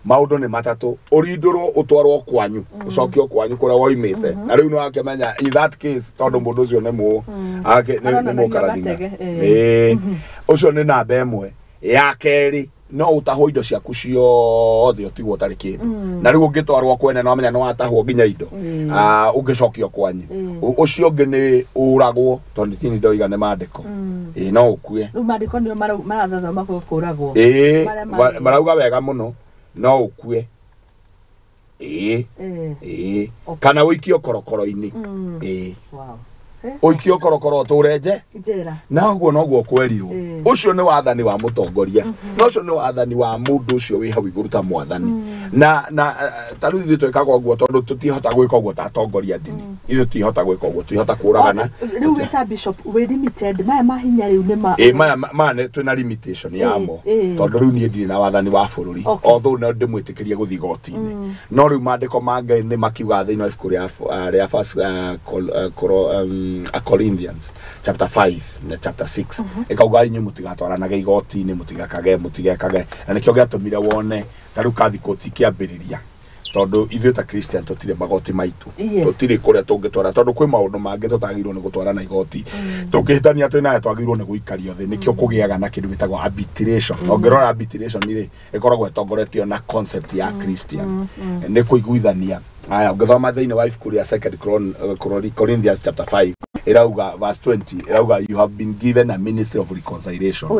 maũndũ nĩ matatũ: ũrindũrwo, ũtwarwo kwanyu, ũcokio kwanyu kũrĩa woimĩte. Na rĩu nĩ wakĩmenya in that case, tondũ mũndũ ũcio nĩ mũ nĩ Aronanagia mũkarathinga. gatege, eh. Ĩĩ, ũcio nĩ namba ĩmwe. Ya kerĩ, no ũtahwo indo ciaku ciothe, ũtigwo ũtarĩ kĩndũ. Na rĩu ũngĩtwarwo kwene, no wamenya nĩ watahwo nginya indo. Ah, ũngĩcokio kwanyu. Ũcio ũngĩ nĩ ũragwo, tondũ tini ndoiga nĩ maandĩko. Ĩĩ, no ũkue. Rĩu maandĩko nĩo marathathoma kũragwo. Ĩĩ. Marĩa Marauga wega mũno no ũkue, ĩĩ. Ĩĩ. Kana ũikio korokoro-inĩ. Ĩĩ. Ũikio korokoro, ũtũre nje. Njera. Na ũguo noguo kwerirwo. Ũcio nĩ wathani wa mũtongoria, na ũcio nĩ wathani wa mũndũ ũcio wĩ hau igũrũ ta mwathani. Na ta rĩu ithuĩ twĩkaga ũguo tondũ tũtihota gwĩka ũguo ta atongoria ndini. Ithuĩ tũtihota gwĩka ũguo, tũtihota kũragana. Rĩu wĩ ta bishop wĩ limited, maya mahinya rĩu nĩ ma Ĩ, maya maya twĩna limitation yamo, tondũ rĩu niĩ ndirĩ na wathani wa bũrũri. Although no ndĩmwĩtĩkĩrie gũthiĩ igoti-inĩ, no rĩu maandĩko ma Ngai nĩ makiuga thĩinĩ wa ibuku rĩa First Corinthians chapter 5 na chapter 6, ĩkauga inyuĩ mũtigatwaranage igoti-inĩ, mũtigekage, mũtigekage. Na nĩkĩo gĩatũmire wone ta rĩu kathi koti kĩambĩrĩria, tondũ ithuĩ ta Christian tũtirĩ magoti maitũ. Tũtirĩ kũrĩa tũngĩtwara, tondũ kwĩ maũndũ mangĩ tũtagĩrĩirwo nĩ gũtwara na igoti. Tũngĩhĩtania twĩ nayo, twagĩrĩirwo nĩ gũikario thĩ. Nĩkĩo kũgĩaga na kĩndũ gĩtagwo arbitration. Ũngĩrora arbitration rĩ, ĩkoragwo ĩtongoretio na concept ya Christian, nĩ kũiguithania. Aya, ũngĩthoma thĩinĩ wa ibuku rĩa Second Corinthians chapter 5, ĩrauga verse 20, ĩrauga, "You have been given a ministry of reconciliation."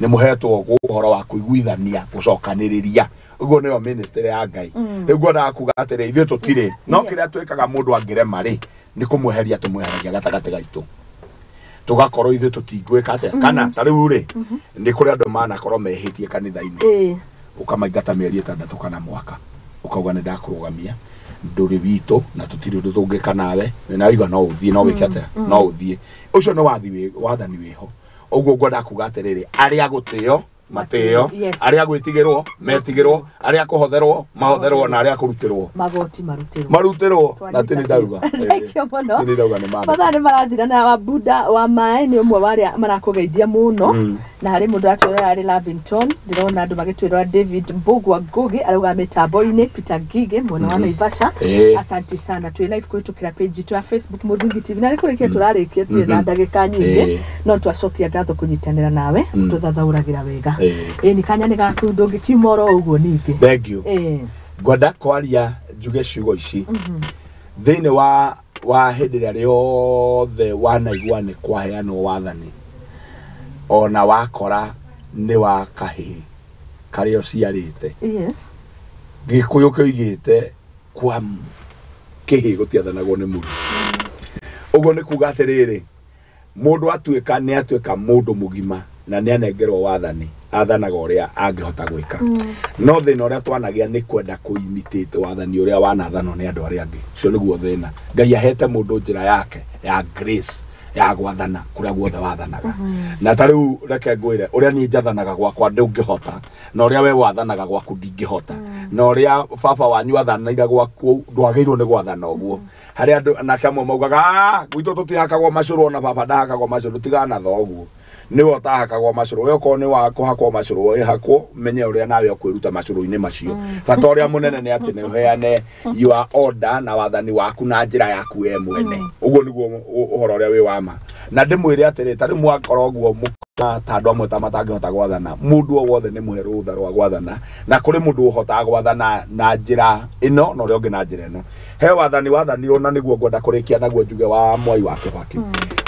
Nĩ mũhetwo ũhoro wa kũiguithania, gũcokanĩrĩria. Ũguo nĩyo ministry ya Ngai. Rĩu ngwendaga kuga atĩrĩ, ithuĩ tũtirĩ no kĩrĩa twĩkaga, mũndũ angĩrema rĩ, nĩ kũmweheria tũmweheragia gatagatĩ gaitũ, tũgakorwo ithuĩ tũtingwĩka atĩa. Kana ta rĩu rĩ, nĩ kũrĩ andũ manakorwo mehĩtie kanitha-inĩ, ũkamaingata mĩeri 6 kana mwaka, ũkauga nĩ ndakũrũgamia, ndũrĩ witũ na tũtirĩ ũndũ tũngĩka nawe, na waiga no ũthiĩ, no wĩke atĩa, no ũthiĩ. Ũcio nĩ wathani wĩho. Ũguo ngwenda kuga atĩrĩrĩ, arĩa gũtĩo matĩo, arĩa gwĩtigĩrwo metigĩrwo, arĩa kũhotherwo mahotherwo, na arĩa kũrutĩrwo magoti marutĩrwo. Marutĩrwo. Na tini ndauga. Thank you mũno. Tini ndauga nĩ maandĩko. Mathaa nĩ marathira, na wa Buda wa maĩ nĩ ũmwe wa arĩa marakũgeithia mũno. Na harĩ mũndũ atwĩrora arĩ Lavington, ndĩrona andũ magĩtwĩrora. David Mbugua Ngugi arauga mĩtambo-inĩ, Peter Ngige mwena wa Naivasha. Asante sana. Twĩ live kũhĩtũkĩra page itũ ya Facebook, Mũthingi TV, na nĩ kũrĩkia tũrarĩkia, tũrĩ na ndagĩka nyingĩ. No twacokia ngatho kũnyitanĩra nawe, tũthathaũragĩra wega. Naivasha. Ĩni kanya nĩ gaku, ndũngĩkiuma oro ũguo ningĩ. Thank you. Ngwenda kwaria njuge ciugo ici thĩinĩ wa hĩndĩ ĩrĩa rĩothe wanaigua nĩ kwaheanwo wathani, ona wakora nĩ wa kahĩĩ karĩa ũciarĩte. Gĩkũyũ kĩoigĩte kwa kĩhĩĩ gũtiathanagwo nĩ mũndũ. Ũguo nĩ kuga atĩrĩrĩ, mũndũ atuĩka nĩ atuĩka mũndũ mũgima na nĩ anengerwo wathani, athanaga ũrĩa angĩhota gwĩka. No thĩna ũrĩa twanagĩa nĩ kwenda kũimitĩte wathani ũrĩa wanathanwo nĩ andũ arĩa angĩ. Ũcio nĩguo thĩna. Ngai ahete mũndũ njĩra yake ya grace ya gwathana kũrĩa guothe wathanaga. Na ta rĩu reke ngwĩre ũrĩa niĩ njathanaga gwakwa ndũngĩhota, na ũrĩa we wathanaga gwaku ndingĩhota, na ũrĩa baba wanyu athanaire gwaku ndwagĩrĩirwo nĩ gwathana ũguo. Harĩ andũ nake amwe maugaga, "Ah, gwitũ tũtihakagwo macũrũ, ona baba ndahakagwo macũrũ." Tigana thoguo nĩwe ũtahakagwo macũrũ, we okorwo nĩ wa kũhakwo macũrũ ĩhakwo, menye ũrĩa nawe ũkwĩruta macũrũ-inĩ macio. Bata ũrĩa mũnene nĩ atĩ nĩ ũheane your order na wathani waku na njĩra yaku we mwene. Ũguo nĩguo ũhoro ũrĩa wĩ wa ma. Na ndĩmwĩre atĩrĩ, ta rĩu mwakorwo ũguo ta andũ amwe ta matangĩhota gwathana, mũndũ o wothe nĩ mũhe rũtha rwa gwathana, na kũrĩ mũndũ ũhotaga gwathana na njĩra ĩno na ũrĩa ũngĩ na njĩra ĩno. He wathani wathanirwo, na nĩguo ngwenda kũrĩkia naguo njuge wa Mwai wa Kĩbakĩ.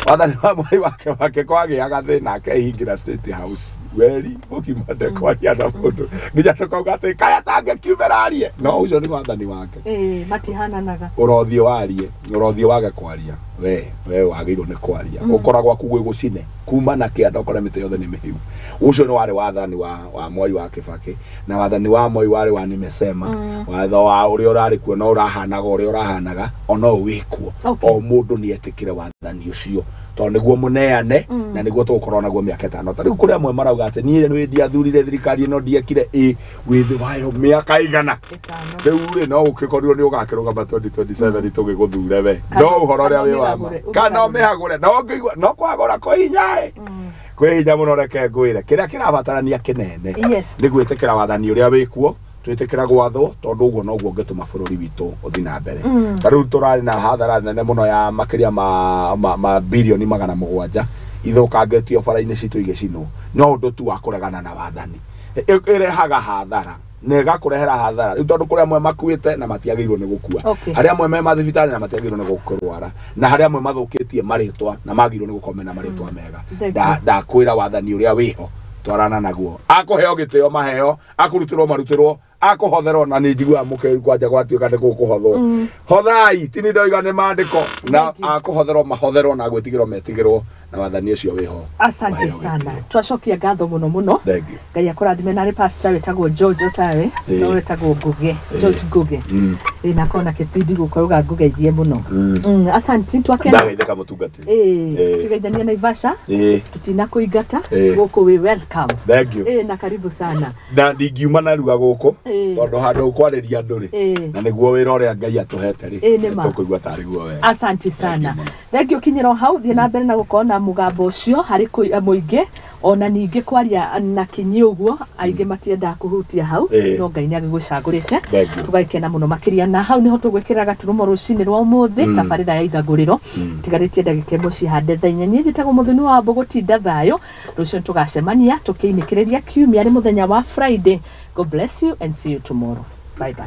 Wathani wa Mwai wa Kĩbakĩ kwagĩaga thĩna akehingĩra State House weri mũgima ndekwaria na mũndũ nginya tũkauga atĩ kaya tangĩkiumĩra arie, no ũcio nĩ wathani wake. Matihananaga. Ũrothiĩ warie, ũrothiĩ wage kwaria, we wagĩrĩirwo nĩ kwaria. Ũkora gwaku gwĩ gũcine kuma na kĩanda, ũkore mĩtĩ yothe nĩ mĩhiu. Ũcio nĩ warĩ wathani wa Mwai wa Kĩbakĩ, na wathani wa Moi warĩ wa nimesema. Watho wa ũrĩa ũrarĩ kuo no ũrahanaga ũrĩa ũrahanaga ona ũyũ wĩkuo. O mũndũ nĩ etĩkĩre wathani ũcio tondũ nĩguo mũneane na nĩguo tũgũkorwo naguo mĩaka 5. Ta rĩu kũrĩ amwe marauga atĩ niĩ nĩ ndiathurire thirikari ĩno, ndiekire ĩ wĩthĩ wayo mĩaka igana. 5. Rĩu rĩ no ũkĩkorirwo nĩ ũgakĩrũgama 2027 tũgĩgũthure we, no ũhoro ũrĩa wĩ wa ma kana ũmĩhagũre, no ũngĩigua no kwagũra kwĩ hinya ĩ, kwĩ hinya mũno. Reke ngwĩre kĩrĩa kĩrabatarania kĩnene nĩ gwĩtĩkĩra wathani ũrĩa wĩkuo, twĩtĩkĩra gwathwo, tondũ ũguo noguo ũngĩtũma bũrũri witũ ũthiĩ na mbere. Ta rĩu tũrarĩ na hathara nene mũno ya makĩria ma birioni 700 ithũkangĩtio bara-inĩ citũ igĩcinwo, no ũndũ tu wa kũregana na wathani ĩrehaga hathara na ĩgakũrehera hathara rĩu, tondũ kũrĩ amwe makuĩte na matiagĩrĩirwo nĩ gũkua, harĩ amwe me mathibitarĩ na matiagĩrĩirwo nĩ gũkũrwara, na harĩ amwe mathũkĩtie marĩtwa na magĩrĩirwo nĩ gũkorwo mena marĩtwa mega. Ndakwĩra wathani ũrĩa wĩho twarana naguo, akũheo gĩtĩo maheo, akũrutĩrwo marutĩrwo, akũhotherwo, na nĩ njiguaga mũkĩru kwanja gwatuĩka nĩ gũkũhothwo. Hothai, ti nĩ ndoiga nĩ maandĩko, na akũhotherwo mahotherwo na gwĩtigĩrwo metigĩrwo, na wathani ũcio wĩho. Asante sana, twacokia ngatho mũno mũno. Thank you. Ngai akũrathime. Narĩ pastor wĩtagwo George Otawe, no wĩtagwo Nguge, George Nguge, ĩ na kona kĩbindi gũkũ auga ngũgeithie mũno. Asante, twakena. Ndagaithĩka mũtungatĩri. Tukigeithania Naivasha, tutina kũingata gũkũ, wĩ welcome. Thank you. Na karibu sana. Na ndingiuma narua gũkũ tondũ handũ ũkwarĩria andũ rĩ, na nĩguo wĩra ũrĩa Ngai atũhete rĩ, tũkũigua tarĩ guo wega. Asante sana, thank you. Kinyĩra hau, thiĩ na mbere na gũkorwo na mũgambo ũcio harĩ mũingĩ, ona ningĩ kwaria na kinyi ũguo aingĩ matiendaga kũhutia hau, no Ngai nĩ agĩgũcagũrĩte, tũgagĩkena mũno makĩria. Na hau nĩho tũgwĩkĩra gaturumo rũcinĩ rwa ũmũthĩ, tabarĩra ya ithagũrĩro. Tigarĩtie ndagĩka 1 cihande thaa 4. Niĩ njĩtagwo Mũthoni wa Mbũgũ, tinda thayũ. Rũciũ nĩtũgacemania tũkĩinĩkĩrĩria kiumia, nĩ mũthenya wa Friday. God bless you and see you tomorrow. Bye bye.